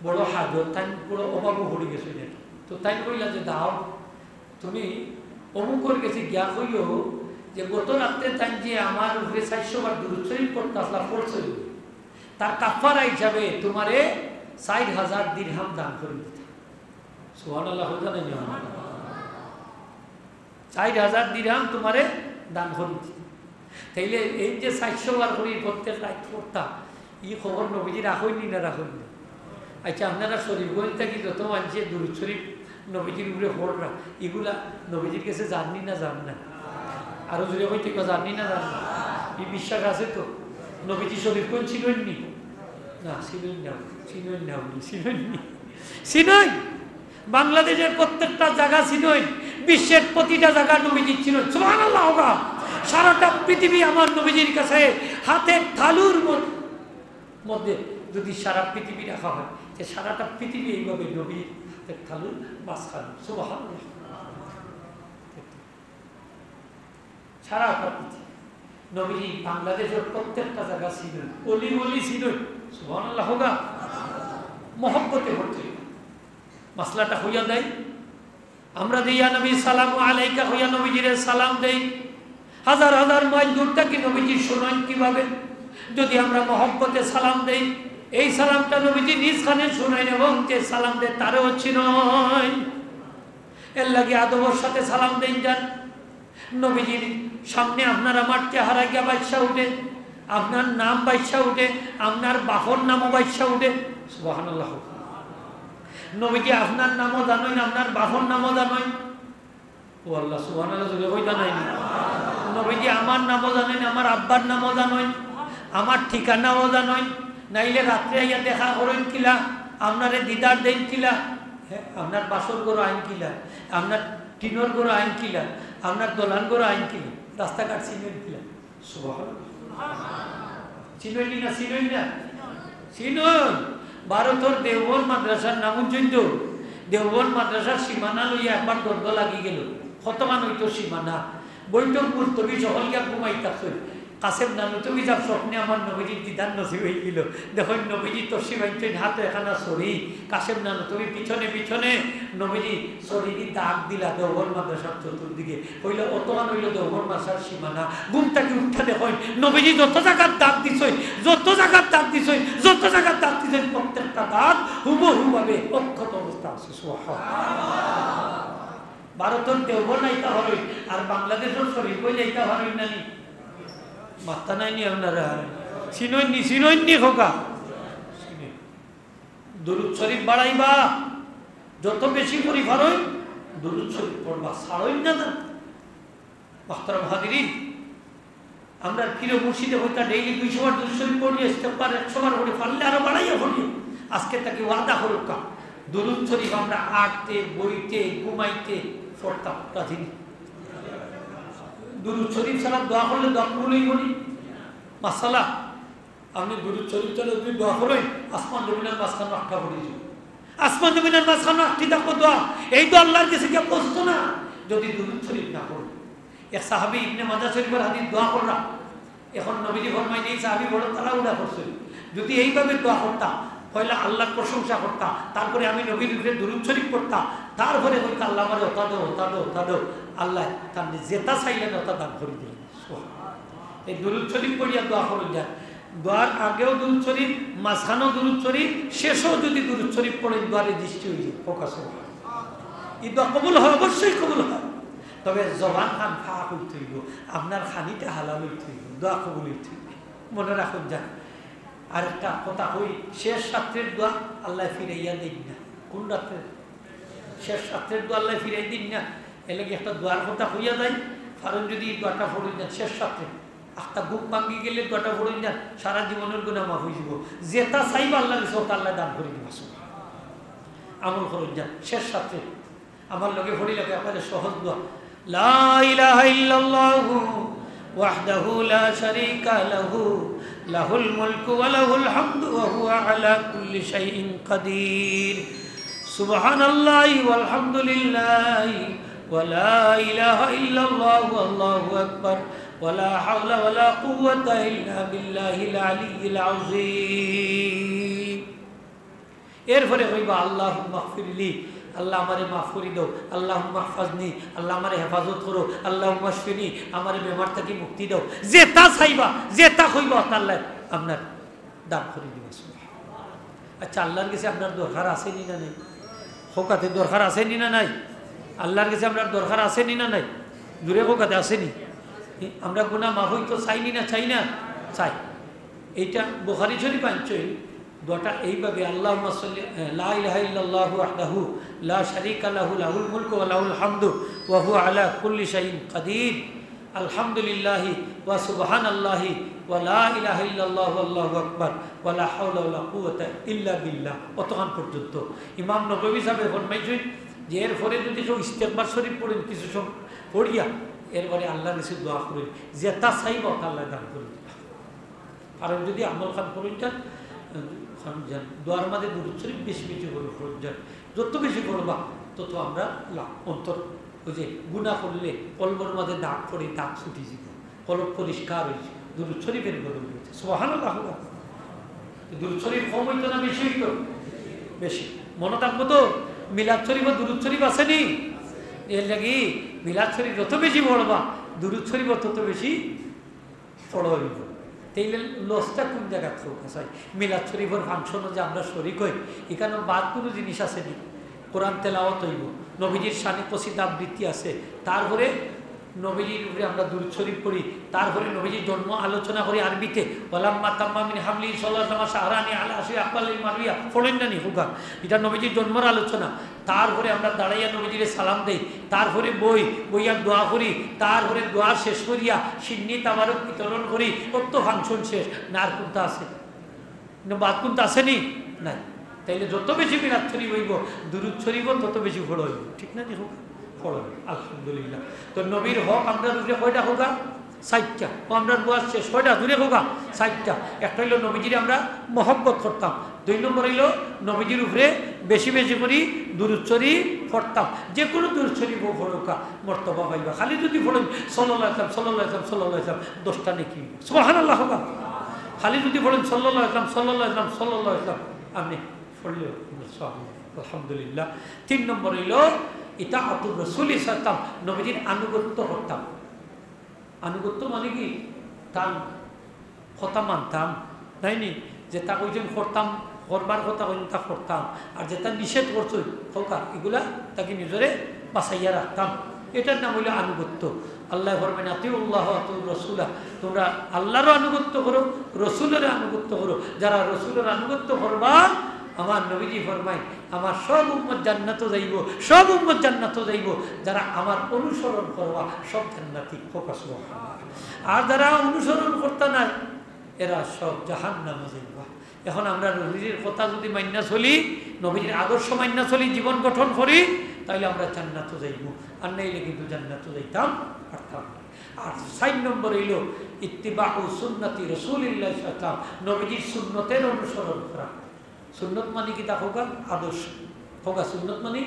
বড় হাজত, তাই বড় অভাবও পড়ি গেছে নাকি?" তো তাইন কইলা যে, "দাও, তুমি অমুকর গেছে গিয়া কইও যে গত রাত্রে তাইন যে আমার উপরে চাইরশো বার দুরূদ শরীফ পড়তা আছলা, পড়ছইন নি? তার কাফফারা হিসাবে তুমারে চাইর হাজার দিরহাম দান করি দিতা।" সুবহানাল্লাহ, কইতা নায় নি? চাইর হাজার দিরহাম তুমারে দান করি দিতা। তাইলে এই যে চাইরশো বার করি প্রত্যেক রাইত পড়তা, ই খবর নবীজি রাখইন নি না রাখইন না? আচ্ছা, আপনারা শরীফগঞ্জ থাকি যত মানষে দুরূদ শরীফ নবীজির উপরে পড়রা, ইগুলা নবীজির গেছে যার নি না যার না? আরো জোরে কইতা, যার নি না যার না? ই বিশ্বাস আছে তো? নবীজি শরীফগঞ্জ চিনইন নি? না, চিনইন না, চিনইন না উনি, চিনইন নি? চিনইন। বাংলাদেশর প্রত্যেকটা জাগা চিনইন, বিশ্বর প্রতিটা জাগা নবীজি চিনইন। সুবহানাল্লাহ কউক্কা। সারাটা পৃথিবী আমার নবীজির কাছে হাতের তালুর মধ্যে। মধ্যে যদি সারা পৃথিবী রাখা হয়, তে সারাটা পৃথিবী এইভাবে নবীর হাতের তালুর মাঝখানে। সুবহানাল্লাহ। সারাটা পৃথিবী। নবীজি বাংলাদেশর প্রত্যেকটা জাগা চিনইন, অলি গলি চিনইন। সুবহানাল্লাহ কউক্কা। মহব্বতে ভর্তি। মাসলাটা কইয়া দেই, আমরা যে "ইয়া নবী সালামু আলাইকা" কইয়া নবীজিরে সালাম দেই, হাজার হাজার মাইল দূর থাকি নবীজি শুনইন কিভাবে? যদি আমরা মহব্বতে সালাম দেই, এই সালামটা নবীজি নিজ কানে শুনইন এবং যে সালাম দেয় তারেও চিনইন। এর লাগি আদবর সাথে সালাম দেইন যান। নবীজির সামনে আপনার আমার চেহারা গিয়া ভাইসা উঠে, আপনার নাম ভাইসা উঠে, আপনার বাপর নামও ভাইসা উঠে। সুবহানাল্লাহ। নবীজি আপনার নামও জানইন, আপনার বাপর নামও জানইন। ও আল্লাহ, সুবহানাল্লাহ, জোরে কইতা নায় নি? নবীজি আমার নামও জানইন, আমার আব্বার নামও জানইন, আমার ঠিকানাও জানইন। নাইলে রাত্রে আইয়া দেখা করইন কিলা, আপনারে দিদার দেইন কিলা, হে, আপনার বাসর ঘর আইন কিলা, আপনার টিনর ঘর আইন কিলা, আপনার দলান ঘর আইন কিলা, রাস্তাঘাট চিনইন কিলা। সুবহানাল্লাহ। চিনইন নি না, চিনইন না? চিনইন। ভারতর দেওবন্দ মাদ্রাসার নাম হুনছইন তো? দেওবন্দ মাদ্রাসার সীমানা লইয়া একবার দ্বন্দ্ব লাগি গেল। কতখান অইতো সীমানা? বৈঠক মুলতবি, সকল গিয়া ঘুমাই থাকছইন। কাসেম নানুতুবি সাব স্বপ্নে আমার নবীজির দিদার নসিব অইগেল। দেখইন নবীজি তশরিফ আনছইন, হাতে একখানা ছড়ি, কাসেম নানুতুবি পিছনে পিছনে, নবীজি ছড়িদি দাগ দিলা দেওবন্দ মাদ্রাসার চতুর্দিকে। কইলা, "অতখান অইলো দেওবন্দ মাদ্রাসার সীমানা।" ঘুম থাকি উঠিয়া দেখইন, নবীজি যত জাগাত দাগ দিছইন, যত জাগাত দাগ দিছইন, যত জাগাত দাগ দিছইন, প্রত্যেকটা দাগ হুবহুভাবে অক্ষত অবস্থা আছে। সুবহানাল্লাহ। ভারতর দেওবন্দ আইতা পারইন, আর বাংলাদেশর শরীফগঞ্জ যাইতা পারইন না নি? মাত্তা নাই নি আপনারা? চিনইন নি, চিনইন নি কউক্কা? চিনইন। দুরূদ শরীফ বাড়াইবা, যত বেশি করি পারইন দুরূদ শরীফ পড়বা, ছাড়ইন না যেন। মুহতারাম হাজিরিন, আমরার পীর মুর্শিদে কইতা daily দুইশো বার দুরূদ শরীফ পড়ি, ইস্তেগফার একশো বার করি, পারলে আরো বাড়াইয়া পড়ি। আজকে থাকি ওয়াদা করউক্কা, দুরূদ শরীফ আমরা আটতে, বইতে, ঘুমাইতে পড়তাম, রাজি নি? দুরূদ শরীফ ছাড়া দোয়া করলে দোয়া কবুল অইবো নি? মাসালা, আপনে দুরূদ শরীফ ছাড়া যদি দোয়া করইন, আসমান জমিনর মাঝখানো আটকা পড়ি যাইবো। আসমান জমিনর মাঝখানো আটকি থাকবো দোয়া, এই দোয়া আল্লার গেছে গিয়া পৌঁছতো না, যদি দুরূদ শরীফ না পড়ইন। এক সাহাবী ইবনে মাজাহ শরীফর হাদিস দোয়া কররা। এখন নবীজি ফরমাইন, এই সাহাবী বড় তাড়াহুড়া করছইন। যদি এইভাবে দোয়া করতা, পয়লা আল্লার প্রশংসা করতা, তারপরে আমি নবীর উপরে দুরূদ শরীফ পড়তা, তারপরে কইতা, "আল্লাহ, আমারে অতা দেও, অতা দেও, অতা দেও।" আল্লায় তানরে যেতা চাইলা অতা দান করি দিলা। এই দুরূদ শরীফ পড়িয়া দোয়া করইন যান। দোয়ার আগেও দুরূদ শরীফ, মাঝখানো দুরূদ শরীফ, শেষেও যদি দুরূদ শরীফ পড়ইন, দোয়া রেজিস্ট্রি অইযায়। Focus oil. এই দোয়া কবুল হয়, অবশ্যই কবুল হয়। তবে জবান খান পাক অইতে অইবো, আপনার খানিটা হালাল অইতে অইবো, দোয়া কবুল অইতে অইবো। মনো রাখইন যান। আরেকটা কথা কই, শেষ রাত্রের দোয়া আল্লায় ফিরাইয়া দেইন না। কোন রাত্রে? শেষ রাত্রের দোয়া আল্লায় ফিরাই দেইন না। এর লাগি একটা দোয়ার কথা কইয়া যাই, কারণ যদি এই দোয়াটা পড়ইন যান শেষ রাত্রে, আখতা ঘুম ভাঙ্গি গেলে দোয়াটা পড়ইন যান, সারা জীবনর গুনাহ মাফ অইযিবো। যেটা চাইবা আল্লার গেছে, ওটা আল্লায় দান করি দিবা। আমল করইন যান শেষ রাত্রে। আমার লগে পড়ি লাগে, একবারে সহজ দোয়া। لا إله إلا الله وحده لا شريك له، له الملك وله الحمد وهو على كل شيء قدير. سبحان الله والحمد لله ولا إله إلا الله والله أكبر ولا حول ولا قوة إلا بالله العلي العظيم. এরপরে কইবা, "আল্লাহুম্মা গফিরলি।" আল্লাহ আমারে মাফ করি দাও, আল্লাহুম্মা ইহফাজনি, আল্লাহ আমারে হেফাজত করো, আল্লাহুম্মা ইশফিনি, আমারে বেমার থাকি মুক্তি দাও। যেটা চাইবা, যেটা কইবা, ওটা আল্লাহ আপনার দান করি দিবা। আচ্ছা, আল্লাহর গেছে আপনার দরকার আছে নি না নাই? কউক্কা তে, দরকার আছে নি না নাই? আল্লাহর গেছে আপনার দরকার আছে নি না নাই? জুরে কউক্কা তে, আছে নি? আমরা গুনাহ মাফ অইতো চাই নি না চাই না? চাই। এইটা বুখারী শরীফ আনছইন, দোয়াটা এইভাবে, আল্লাহুম্মা সাল্লি, আহ, লা ইলাহা ইল্লাল্লাহু ওয়াহদাহু লা শারীকা লাহু, লাহুল মুলকু ওয়া লাহুল হামদু ওয়া হুয়া আলা কুল্লি শাইইন কাদির। আলহামদুলিল্লাহি ওয়া সুবহানাল্লাহি ওয়া লা ইলাহা ইল্লাল্লাহু আল্লাহু আকবার ওয়া লা হাওলা ওয়া লা কুওয়াতা ইল্লা বিল্লাহ। অতখান পর্যন্ত। ইমাম নববী সাহেবে ফরমাইছইন যে এরপরে যদি কেউ ইস্তেগফার শরীফ পড়েন কিছু সময় পড়িয়া, এরপরে আল্লাহর গেছে দোয়া করেন, যেটা চাইবা ওটা আল্লাহ দান করি দিবা। কারণ যদি আমল খান করইন যান, খান যান, দোয়ার মাঝে দুরূদ শরীফ বেশি বেশি করে পড়ইন যান। যত বেশি পড়বা, তত আমরা লাভ। অন্তর, ওই যে গুনাহ করলে কলবর মাঝে দাগ পড়ে, দাগ ছুটি যাইবো, কলব পরিষ্কার অইছে, দুরূদ শরীফের বদল অইছে। সুবহানাল্লাহ। দুরূদ শরীফ কম অইতো না বেশি অইতো? বেশি। মনো থাকবো তো, মিলাদ শরীফ আর দুরূদ শরীফ আছে নি? এর লাগি মিলাদ শরীফ যত বেশি পড়বা, দুরূদ শরীফ তত বেশি পড়া অইবো। তাইলে লসটা কোন জাগাত অউক? মিলাদ শরীফর ফাংশনো যে আমরা শরিক অই, ইখানো বাদ কুনু জিনিস আছে নি? কোরআন তেলাওয়াত অইবো, নবীজির শানে কসিদা আবৃত্তি আছে, তারপরে নবীজির উপরে আমরা দুরূদ শরীফ পড়ি, তারপরে নবীজির জন্ম আলোচনা করি আরবিতে, ওয়ালাম্মা তাম্মা মিন হামলিহি সাল্লাল্লাহু আলাইহি ওয়াসাল্লাম শাহরানি আলা আশি আকবালিল মারবিয়া, পড়ইন না নি কউক্কা? ইটা নবীজির জন্মর আলোচনা। তারপরে আমরা দাঁড়াইয়া নবীজিরে সালাম দেই, তারপরে বই, বইয়া দোয়া করি, তারপরে দোয়া শেষ করিয়া সিন্নি তাবারক বিতরণ করি, অত ফাংশন শেষ। না আর কুনটা আছে? না বাদ কুনটা আছে নি? নাই। তাইলে যত বেশি মিলাদ শরীফ অইবো, দুরূদ শরীফও তত বেশি পড়া অইবো, ঠিক না নি কউক্কা? পড়া অইবো, আলহামদুলিল্লাহ। তো নবীর হক আমরার উপরে কয়টা কউক্কা? চাইরটা। ও আমরার ওয়াজ শেষ, কয়টা? জুরে কউক্কা, চাইরটা। একটা অইলো নবীজিরে আমরা মহব্বত করতাম, দুই নম্বর অইলো নবীজির উপরে বেশি বেশি করি দুরূদ শরীফ পড়তাম। যে কুনু দুরূদ শরীফ অউ পড়উক্কা, মর্তবা পাইবা। খালি যদি পড়ইন সাল্লাল্লাহু আলাইহি ওয়াসাল্লাম, সাল্লাল্লাহু আলাইহি ওয়াসাল্লাম, সাল্লাল্লাহু আলাইহি ওয়াসাল্লাম, দশটা নেকি অইবো। সুবহানাল্লাহ কউক্কা। খালি যদি পড়ইন সাল্লাল্লাহু আলাইহি ওয়াসাল্লাম, সাল্লাল্লাহু আলাইহি ওয়াসাল্লাম, আপনে পড়লে সওয়াব অইবো। আলহামদুলিল্লাহ। তিন নম্বর অইলো ইতাআতুর রাসূলি সাল্লাল্লাহু আলাইহি ওয়াসাল্লাম, নবীজির আনুগত্য করতাম। আনুগত্য মানে কি? তান কথা মানতাম, তাই নি? যেটা কইছইন করতাম, করবার কথা কইছইন তা করতাম, আর যেটা নিষেধ করছইন কউক্কা, ইগুলা থাকি নিজরে বাঁচাইয়া রাখতাম। ইটার নাম অইলো আনুগত্য। আল্লায় ফরমাইন, "আতিউল্লাহ ওয়া আতিউর রাসূলা", তুমরা আল্লারও আনুগত্য করো, রসুলরও আনুগত্য করো। যারা রসুলর আনুগত্য করবা, আমার নবীজি ফরমাইন, আমার সব উম্মত জান্নাতো যাইবো, সব উম্মত জান্নাতো যাইবো, যারা আমার অনুসরণ করবা, সব জান্নাতি। কউক্কা সুবহানাল্লাহ। আর যারা অনুসরণ করতা নায়, এরা সব জাহান্নামো যাইবা। এখন আমরা নবীজির কথা যদি মাইন্না চলি, নবীজির আদর্শ মাইন্না চলি, জীবন গঠন করি, তাইলে আমরা জান্নাতো যাইমু, আর নাইলে কিন্তু জান্নাতো যাইতাম পারতাম না। আর চাইর নম্বর অইলো ইত্তিবাউ সুন্নতি রাসূলিল্লাহ সাল্লাল্লাহু আলাইহি ওয়াসাল্লাম, নবীজির সুন্নতর অনুসরণ করা। সুন্নত মানে কিতা কউক্কা? আদর্শ। কউক্কা, সুন্নত মানে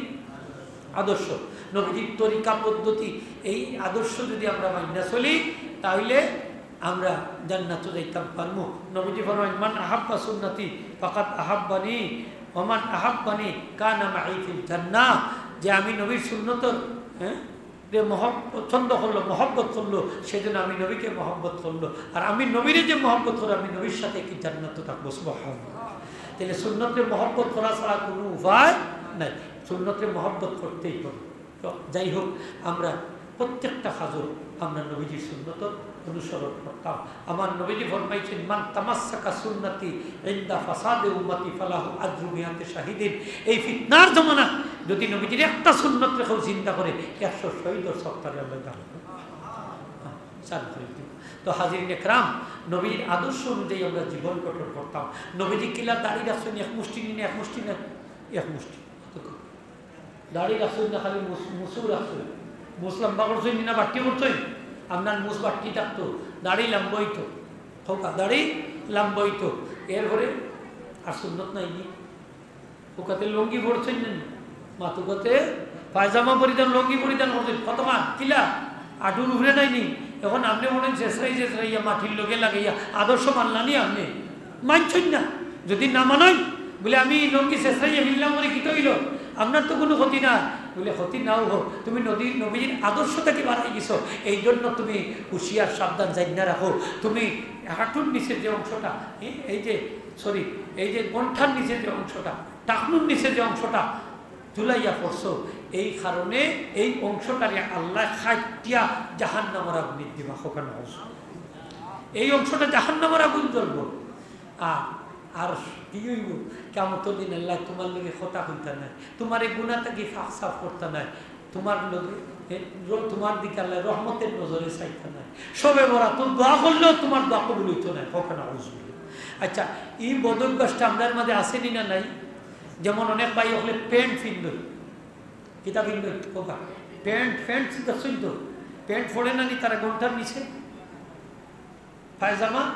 আদর্শ। নবীজির তরিকা পদ্ধতি, এই আদর্শ যদি আমরা মাইন্না চলি, তাইলে আমরা জান্নাতো যাইতাম পারমু। নবীজি ফরমাইন, "মান আহাব্বা সুন্নতি ফাকাদ আহাব্বানি, ওয়া মান আহাব্বানি কানা মাই ফিল জান্নাহ।" যে আমি নবীর সুন্নতর, হ্যাঁ, যে মহব-, পছন্দ করলো, মহব্বত করলো, সেজন্য আমি নবীকে মহব্বত করলো। আর আমি নবীরে যে মহব্বত করবো, আমি নবীর সাথে কি জান্নাতো থাকবো। সুবহানাল্লাহ। তাইলে সুন্নতরে মহব্বত করা ছাড়া কুনু উপায় নাই। সুন্নতরে মহব্বত করতেই হবে। তো যাই হোক, আমরা প্রত্যেকটা কাজও আমরা নবীজির সুন্নতর অনুসরণ করতাম। আমার নবীজি ফরমাইছইন, "মান তামাসসাকা সুন্নতি ইনদা ফাসাদে উম্মতি ফালাহু আজরু মিয়াতে শাহিদিন।" এই ফিতনার জমানা যদি নবীজির একটা সুন্নতরে কেউ জিন্দা করে, একশো শহীদর সওয়াব তারে আল্লায় দান করবা। হ্যাঁ, চালু করি দিবা। তো হাজিরিন একরাম, নবীর আদর্শ অনুযায়ী আমরা জীবন গঠন করতাম। নবীজি কিলা দাড়ি রাখছইন, এক মুষ্টি নি না, এক মুষ্টি না, এক মুষ্টি। দাড়ি রাখছইন না, খালি মুছ, মুছউ রাখছইন। মুছ লাম্বা করছইন না, বাট্টি করছইন? আপনার মুছ বাট্টি থাকতো, দাড়ি লাম্বা অইতো। কউক্কা, দাড়ি লাম্বা অইতো। এরপরে আর সুন্নত নাই নি? কউক্কা তে লুঙ্গি পরছইন না নি? মাতউক্কা তে পায়জামা পরিধান, লুঙ্গি পরিধান করছইন। কতখান? কিলা? আটুর উপরে নাই নি? এখন আপনে মনে অয় ছেছরাই ছেছরাইয়া মাটির লগে লাগাইয়া আদর্শ মানলা নি আপনে? মানছইন না। যদি না মানইন, বুলে আমি লুঙ্গি ছেছরাইয়া ফিরলাম, মানে কিতা অইলো? আপনার তো কুনু ক্ষতি না। বলে, ক্ষতি নাও হোক, তুমি নদী, নবীজির আদর্শ থাকি বারাই গেছো, এই জন্য তুমি হুঁশিয়ার, সাবধান, জানিয়া রাখো। তুমি হাঁটুর নিচে যে অংশটা, এই, এই যে, সরি, এই যে গন্ঠার নিচে যে অংশটা, টাকনুর নিচে যে অংশটা তুলাইয়া পড়ছো, এই কারণে এই অংশটারে আল্লায় কাটিয়া জাহান্নামর আগুনে দিবা। কউক্কা না। এই অংশটা জাহান্নামর আগুন জ্বলবো। আর, আর কি অইবো? কিয়ামতর দিন আল্লায় তুমার লগে কথা কইতা নায়, তুমারে গুনা থাকি পাক সাফ করতা নায়, তুমার লগে, এ, র-, তুমার দিকে আল্লায় রহমতের নজরে চাইতা নায়। শবে বরাতর দোয়া করলেও তুমার দোয়া কবুল অইতো নায়। কউক্কা না। আচ্ছা, ই বদভ্যাসটা আমরার মাঝে আছে নি না নাই? যেমন অনেক ভাই অকলে প্যান্ট পিন্দইন, কিতা পিন্দইন? কউক্কা, প্যান্ট, প্যান্ট দেখছইন তো, প্যান্ট পড়ে না নি তারা গন্ঠার নিচে? পায়জামা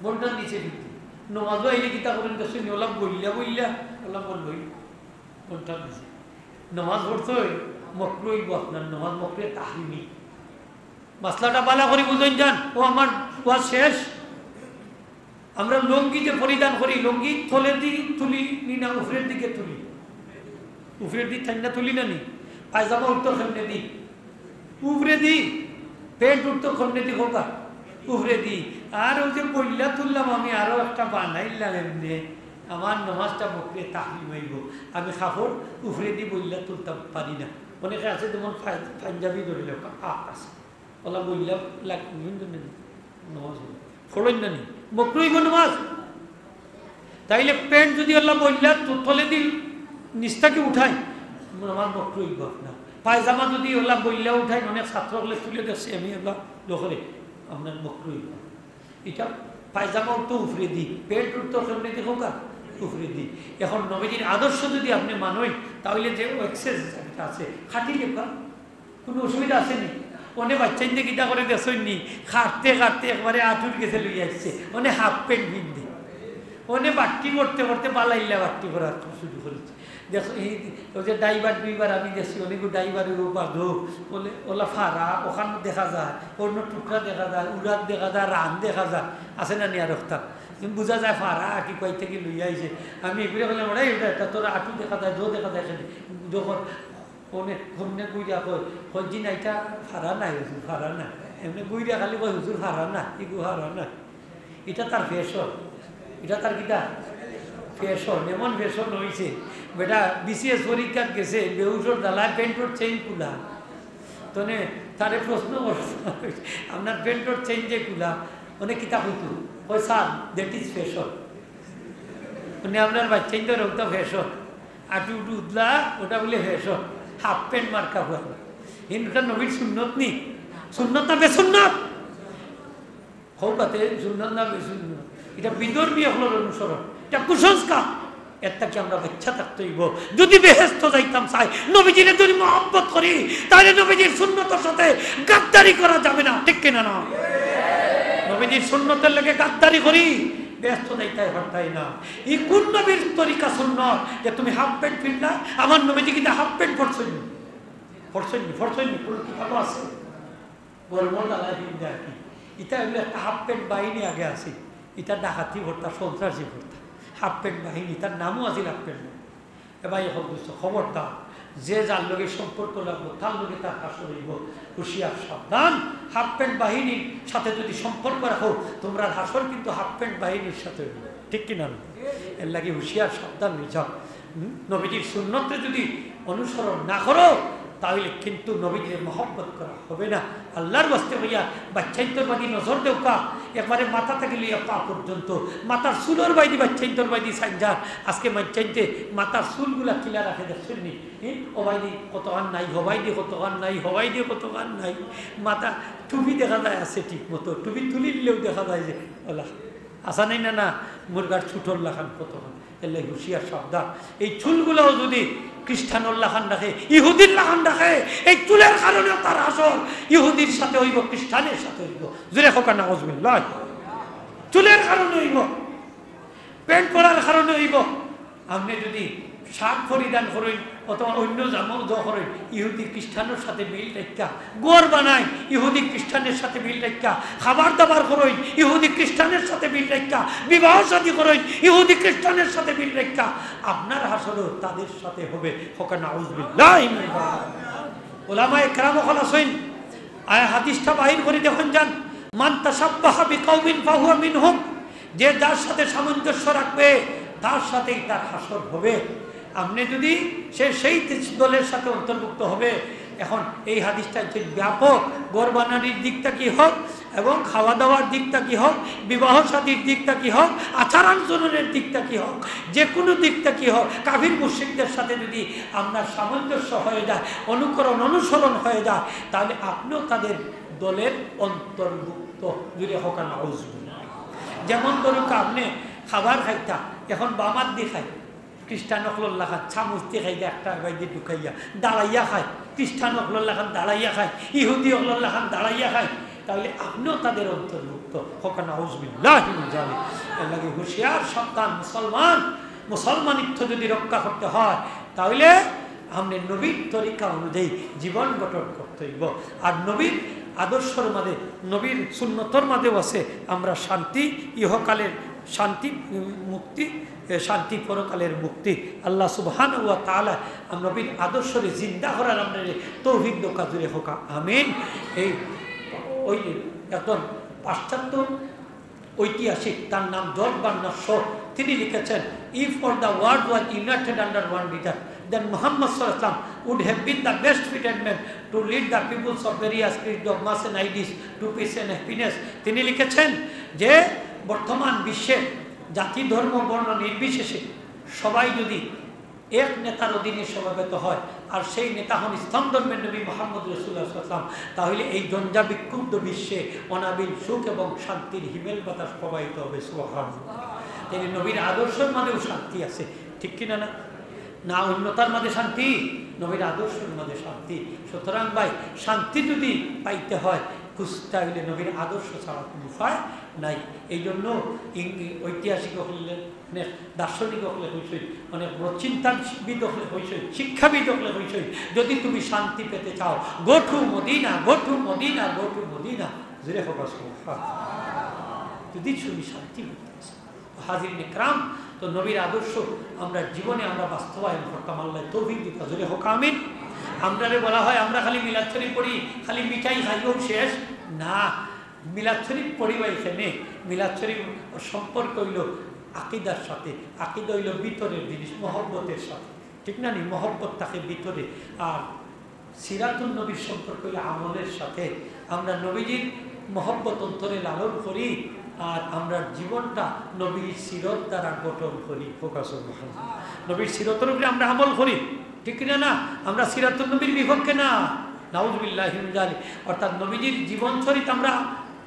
গন্ঠার নিচে পিন্দে। নমাজো আইলে কিতা করইন দেখছইন নি? অলা বইল্লা বইল্লা, অলা বইল্লা, গন্ঠার নিচে। নমাজ পড়তে অয়, মকরু অইবো আপনার, নমাজ মকরু তাহরিমি। মাসলাটা ভালা করি বুঝইন যান, ও আমার ওয়াজ শেষ। আমরা লুঙ্গি যে পরিধান করি, লুঙ্গি তলেদি তুলি নি না উপরের দিকে তুলি? উপরেদি টাইন্না তুলি না নি? পায়জামা উঠতো কেমনেদি? উপরেদি। প্যান্ট উঠতো কেমনেদি কউক্কা? উপরেদি। আর অউ যে বইল্লা তুললাম আমি, আরো একটা বানাইলাম এমনে, আমার নমাজটা মকরু তাহরিমি অইবো। আমি কাপড় উপরেদি বইল্লা তুলতাম পারি না। অনেকে আছে যেমন পাঞ্জাবি ধরিলে, আ, আছে। অলা বইল্লা লাগ-, নমাজ পড়ইন না নি? মকরু অইবো নমাজ। তাইলে প্যান্ট যুদি অলা বইল্লা তো-, তলেদি নিচ থাকি উঠাইন, নমাজ মকরু অইবো আপনার। পায়জামা যুদি অলা বইল্লা উঠাইন, অনেক ছাত্র অকলে তুলে দেখছি আমি, অলা দখলে আপনার মকরু অইবো। ইটা পায়জামা উঠতো উপরেদি, প্যান্ট উঠতো কেমনেদি কউক্কা? উপরেদি। এখন নবীজির আদর্শ যুদি আপনে মানইন, তাইলে যে এক্সেস আছে, কাটিলিবা। কুনু অসুবিধা আছে নি? অনে বাইচ্চাইন্তে কিতা করে দেখছইন নি? কাটতে কাটতে একবারে আটুর গেছে লইয়া আইছে। অনে হাফ প্যান্ট পিন্দে। অনে বাট্টি করতে করতে বালাইল্লা বাট্টি করা শুরু করিছে। দেখো, এই, অউ যে ডাইভার ডুইভার আমি দেখছি, অনেক ডাইভারর বাদো, বলে, অলা ফাড়া, অখান দেখা যায়, অন্য টুকরা দেখা যায়, উরাত দেখা যায়, রান দেখা যায়, আছে না নি আর একটা? বুঝা যায় ফাড়া, কি কই থাকি লইয়া আইছে। আমি এগুলো বললাম, "ওরাই ওটা, এটা তোর আটু দেখা যায়, দো দেখা যায় এখানে।" যখন অনে, অনে গুইরা কয়, কয়, "জি না, ইটা ফাড়া নায়, হুজুর, ফাড়া নায়।" এমনে গুইরা খালি কয়, "হুজুর, ফাড়া নায়, ইগু ফাড়া নায়।" ইটা তার ফ্যাশন, ইটা তার কিতা? ফ্যাশন। এমন ফ্যাশন অইছে, বেটা বিসিএস পরীক্ষাত গেছে, বেহুশর জ্বালায় প্যান্টর চেইন খুলা। তনে তারে প্রশ্ন করছে, "আপনার প্যান্টর চেইন যে খুলা, অনে কিতা কইতো?" কয়, "স্যার, that is fashion।" মানে আপনার বাইচ্চাইন্তর অটা ফ্যাশন, আটু উটু উদলা, ওটা বলে ফ্যাশন, হাফ প্যান্ট মার্কা ফুয়া। কিন্তু ওটা নবীর সুন্নত নি, সুন্নত না বেসুন্নত? কউক্কা তে সুন্নত না বেসুন্নত? ইটা বিধর্মী অকলর অনুসরণ, ইটা কুসংস্কার। এর থাকি আমরা বাচ্চা থাকতে অইবো। যুদি বেহেস্তো যাইতাম চাই, নবীজিরে যুদি মহব্বত করি, তাইলে নবীজির সুন্নতর সাথে গাদ্দারি করা যাবে না, ঠিক কিনা না? নবীজির সুন্নতর লগে গাদ্দারি করি, বেহেস্তো যাইতায় পারতায় না। ই কুন নবীর তরিকা সুন্নত যে তুমি হাফ প্যান্ট পিন্দা? আমার নবীজি কিতা হাফ প্যান্ট পরছইন নি? পরছইন নি, পরছইন নি, কুন কিতাবো আছে? গরমর জ্বালায় পিন্দে আর কি। ইটা অইলো একটা হাফ প্যান্ট বাহিনী আগে আছে, ইটা ডাকাতি করতা, সন্ত্রাসী করতা। হাফ প্যান্ট বাহিনী, তার নামও আছিল হাফ প্যান্ট বাহিনী। এ ভাই, অখন বুঝছো, খবরদার, যে যার লগে সম্পর্ক রাখবো, তার লগে তার হাশর অইবো। হুঁশিয়ার, সাবধান, হাফ প্যান্ট বাহিনীর সাথে যুদি সম্পর্ক রাখো, তুমরার হাশর কিন্তু হাফ প্যান্ট বাহিনীর সাথে অইবো, ঠিক কিনা না? এর লাগি হুঁশিয়ার, সাবধান অই যাও। হুম? নবীজির সুন্নতরে যুদি অনুসরণ না করো, তাইলে কিন্তু নবীজিরে মহব্বত করা হবে না। আল্লাহর ওয়াস্তে কইয়া, বাচ্চাইন্তর বাদি নজর দেউক্কা, একবারে মাথা থাকি লইয়া পা পর্যন্ত, মাথার চুলর বাইদি বাচ্চাইন্তর বাইদি চাইন যার। আজকে বাচ্চাইন্তে মাথার চুলগুলা কিলা রাখে দেখছইন নি? হি? ও বাইদি কতখান নাই, হবাইদি কতখান নাই, হবাইদি কতখান নাই। মাথা টুপি দেখা যায় আছে ঠিক মতো, টুপি তুলিলেও দেখা যায় যে অলা। আছা নাই না, না, মুরগার ছুটর লাখান কতখান। এর লাগি হুঁশিয়ার, সাবধান। এই চুলগুলাও যুদি খ্রিস্টানর লাখান রাখে, ইহুদির লাখান রাখে, এই চুলের কারণেও তার হাশর ইহুদির সাথে অইবো, খ্রিস্টানের সাথে অইবো। জোরে কউক্কা নাউজুবিল্লাহ। চুলের কারণে অইবো, প্যান্ট পরার কারণে অইবো। আপনে যুদি শার্ট পরিধান করইন, অথবা অন্য জামাও যা করইন, ইহুদি খ্রিস্টানর সাথে মিল রাখিয়া, ঘর বানাইন ইহুদি খ্রিস্টানের সাথে মিল রাখিয়া, খাবার দাবার করইন ইহুদি খ্রিস্টানের সাথে মিল রাখিয়া, বিবাহ শাদী করইন ইহুদি খ্রিস্টানের সাথে মিল রাখিয়া, আপনার হাশরও তাদের সাথে হবে। কউক্কা নাউজুবিল্লাহি মিন যালিক। ওলামায়ে কেরাম অকল আছইন, আয় হাদিসটা বাইর করি দেখইন যান, "মান তাশাব্বাহা বিকাউমিন ফাহুয়া মিনহুম।" যে যার সাথে সামঞ্জস্য রাখবে, তার সাথেই তার হাশর হবে। আপনে যদি সে সেই দলের সাথে অন্তর্ভুক্ত হবে। এখন এই হাদিসটা হচ্ছে ব্যাপক, ঘর বানানির দিক থাকি হোক এবং খাওয়া দাওয়ার দিক থাকি হোক, বিবাহ শাদীর দিক থাকি হোক, আচার আচরণের দিক থাকি হোক, যে কোনো দিক থাকি হোক, কাফির মুশরিকদের সাথে যদি আপনার সামঞ্জস্য হয়ে যায়, অনুকরণ অনুসরণ হয়ে যায়, তাহলে আপনিও তাদের দলের অন্তর্ভুক্ত। জুরে কউক্কা নাউজুবিল্লাহ। যেমন ধরুক, আপনে খাবার খাইতা, এখন বামাত দি খাই, খ্রিস্টান অকলর লাখান চামচ দি খাইতা, একটা বায়দি ঢুকাইয়া, দাঁড়াইয়া খাই, খ্রিস্টান অকলর লাখান দাঁড়াইয়া খাই, ইহুদি অকলর লাখান দাঁড়াইয়া খাই, তাহলে আপনিও তাদের অন্তর্ভুক্ত। কউক্কা নাউজুবিল্লাহি মিন যালিক। এর লাগি হুঁশিয়ার, সাবধান মুসলমান। মুসলমানিত্ব যদি রক্ষা করতে হয়, তাহলে আপনে নবীর তরিকা অনুযায়ী জীবন গঠন করতে হইব। আর নবীর আদর্শর মাঝে, নবীর সুন্নতর মাঝেও আছে আমরা শান্তি, ইহকালের শান্তি, উম, মুক্তি, এ, শান্তি পরকালের মুক্তি। আল্লাহ সুবহানাহু ওয়া তাআলা আম নবীর আদর্শরে জিন্দা করার আমরারে তৌফিক দেউক্কা, জুরে কউক্কা আমিন। এই ওই একজন পাশ্চাত্য ঐতিহাসিক, তার নাম জর্জ বার্নার্ড শ, তিনি লিখেছেন, "If all the world was united under one leader, then Muhammad sallallahu alaihi wasallam would have been the best fitted man to lead the peoples of various creeds, dogmas and ideas to peace and happiness." তিনি লিখেছেন যে বর্তমান বিশ্বে জাতি, ধর্ম, বর্ণ নির্বিশেষে সবাই যদি এক নেতার অধীনে সমবেত হয়, আর সেই নেতা হন ইসলাম ধর্মের নবী মোহাম্মদ রাসূলুল্লাহ সাল্লাল্লাহু আলাইহি ওয়াসাল্লাম, তাহলে এই ঝঞ্ঝা বিক্ষুব্ধ বিশ্বে অনাবিল সুখ এবং শান্তির হিমেল বাতাস প্রবাহিত হবে। সুবহানাল্লাহ। তাহলে নবীর আদর্শর মাঝেও শান্তি আছে, ঠিক কি না? না, না অন্যতার মাঝে শান্তি, নবীর আদর্শর মাঝে শান্তি। সুতরাং ভাই, শান্তি যদি পাইতে হয়, খুঁজতে হইলে নবীর আদর্শ ছাড়া কোনো উপায় নাই। এই জন্য ইং-, ঐতিহাসিক হইলে অনেক দার্শনিক অকলে কইছইন, অনেক বড় চিন্তাবিদ অকলে কইছইন, শিক্ষাবিদ অকলে কইছইন, যদি তুমি শান্তি পেতে চাও, go to Medina, go to Medina, go to Medina. জোরে কউক্কা সুবহানাল্লাহ। যদি তুমি শান্তি পেতে চাও। হাজিরিন ইকরাম, তো নবীর আদর্শ আমরা জীবনে আমরা বাস্তবায়ন করতাম, আল্লাহ তৌফিক দিতা। জোরে কউক্কা আমিন। আমরারে বলা হয়, আমরা খালি মিলাদ শরীফ পড়ি, খালি মিঠাই খাইও শেষ না। মিলাদ শরীফ পড়িবা এখানে, মিলাদ শরীফ সম্পর্ক হইল আকিদার সাথে। আকিদা হইল ভিতরের জিনিস, মহব্বতের সাথে, ঠিক না নি? মহব্বত থাকে ভিতরে। আর সিরাতুন নবীর সম্পর্ক হইল আমলের সাথে। আমরা নবীজির মহব্বত অন্তরে লালন করি, আর আমরা জীবনটা নবীর সিরত দ্বারা গঠন করি। কউক্কা সুবহানাল্লাহ। নবীর সিরতর উপরে আমরা আমল করি, ঠিক কিনা না? আমরা সিরাতুন নবীর বিপক্ষে না, নাউজুবিল্লাহি মিন যালিক। অর্থাৎ নবীজির জীবন চরিত আমরা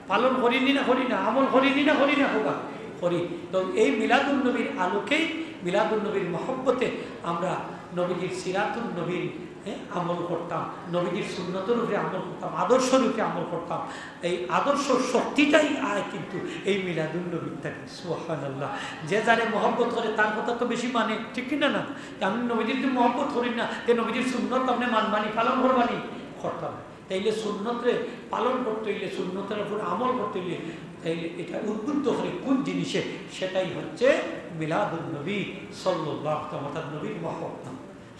পালন করি নি না করি না, আমল করি নি না করি না, কউক্কা করি। তো এই মিলাদুন নবীর আলোকেই, মিলাদুন নবীর মহব্বতে আমরা নবীজির সিরাতুন নবীর, হ্যাঁ, আমল করতাম, নবীজির সুন্নতর উপরে আমল করতাম, আদর্শর উপরে আমল করতাম। এই আদর্শ শক্তিটাই আয় কিন্তু এই মিলাদুন নবীর থাকি। সুবহানাল্লাহ। যে যারে মহব্বত করে তার কথা তো বেশি মানে, ঠিক কিনা না? তে আমি নবীজির যদি মহব্বত করি না, তে নবীজির সুন্নত আপনে মানবানি, পালন করবানি? করতাম। তাইলে সুন্নতরে পালন করতে হইলে, সুন্নতের উপর আমল করতে হইলে, তাইলে এটা উদ্বুদ্ধ করে কোন জিনিসে? সেটাই হচ্ছে মিলাদুন নবী সাল্লাল্লাহু আলাইহি ওয়াসাল্লাম, অর্থাৎ নবীর মহব্বত।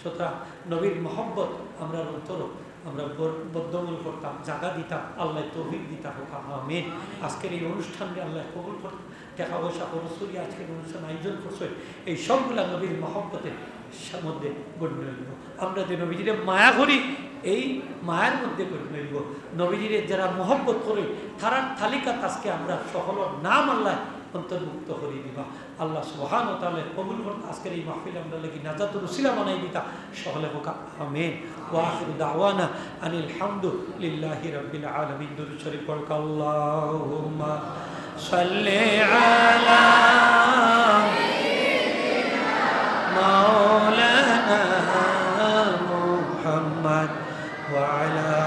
সুতরাং নবীর মহব্বত আমরা অন্তর, আমরা বর-, বদ্ধমূল করতাম, জাগা দিতাম, আল্লাহ তৌফিক দিতা কউক্কা আমিন। আজকের এই অনুষ্ঠানকে আল্লাহ কবুল করতাম, টাকা পয়সা খরচ করি আজকের অনুষ্ঠান আয়োজন করছে, এই সবগুলা নবীর মহব্বতের সা-, মধ্যে গণ্য হইব। আমরা যে নবীজিরে মায়া করি, এই মায়ার মধ্যে গণ্য হইব। নবীজিরে যারা মহব্বত করে, তারার তালিকাত আজকে আমরা সকলর নাম আল্লাহ অন্তর্ভুক্ত করি দিবা। আল্লাহ সুবহানাহু ওয়া তাআলা কবুল করতা আজকের এই মাহফিল, আমরা লাগি নাজাতুর উসিলা বানাই দিতা। সকলে কউক্কা আমিন। ওয়া আখিরু দাওয়ানা আনিল হামদুলিল্লাহি রাব্বিল আলামিন। দুরূদ শরীফ পড়ুক্কা। আল্লাহুম্মা সাল্লি আলা মাওলানা মুহাম্মদ ওয়া আলা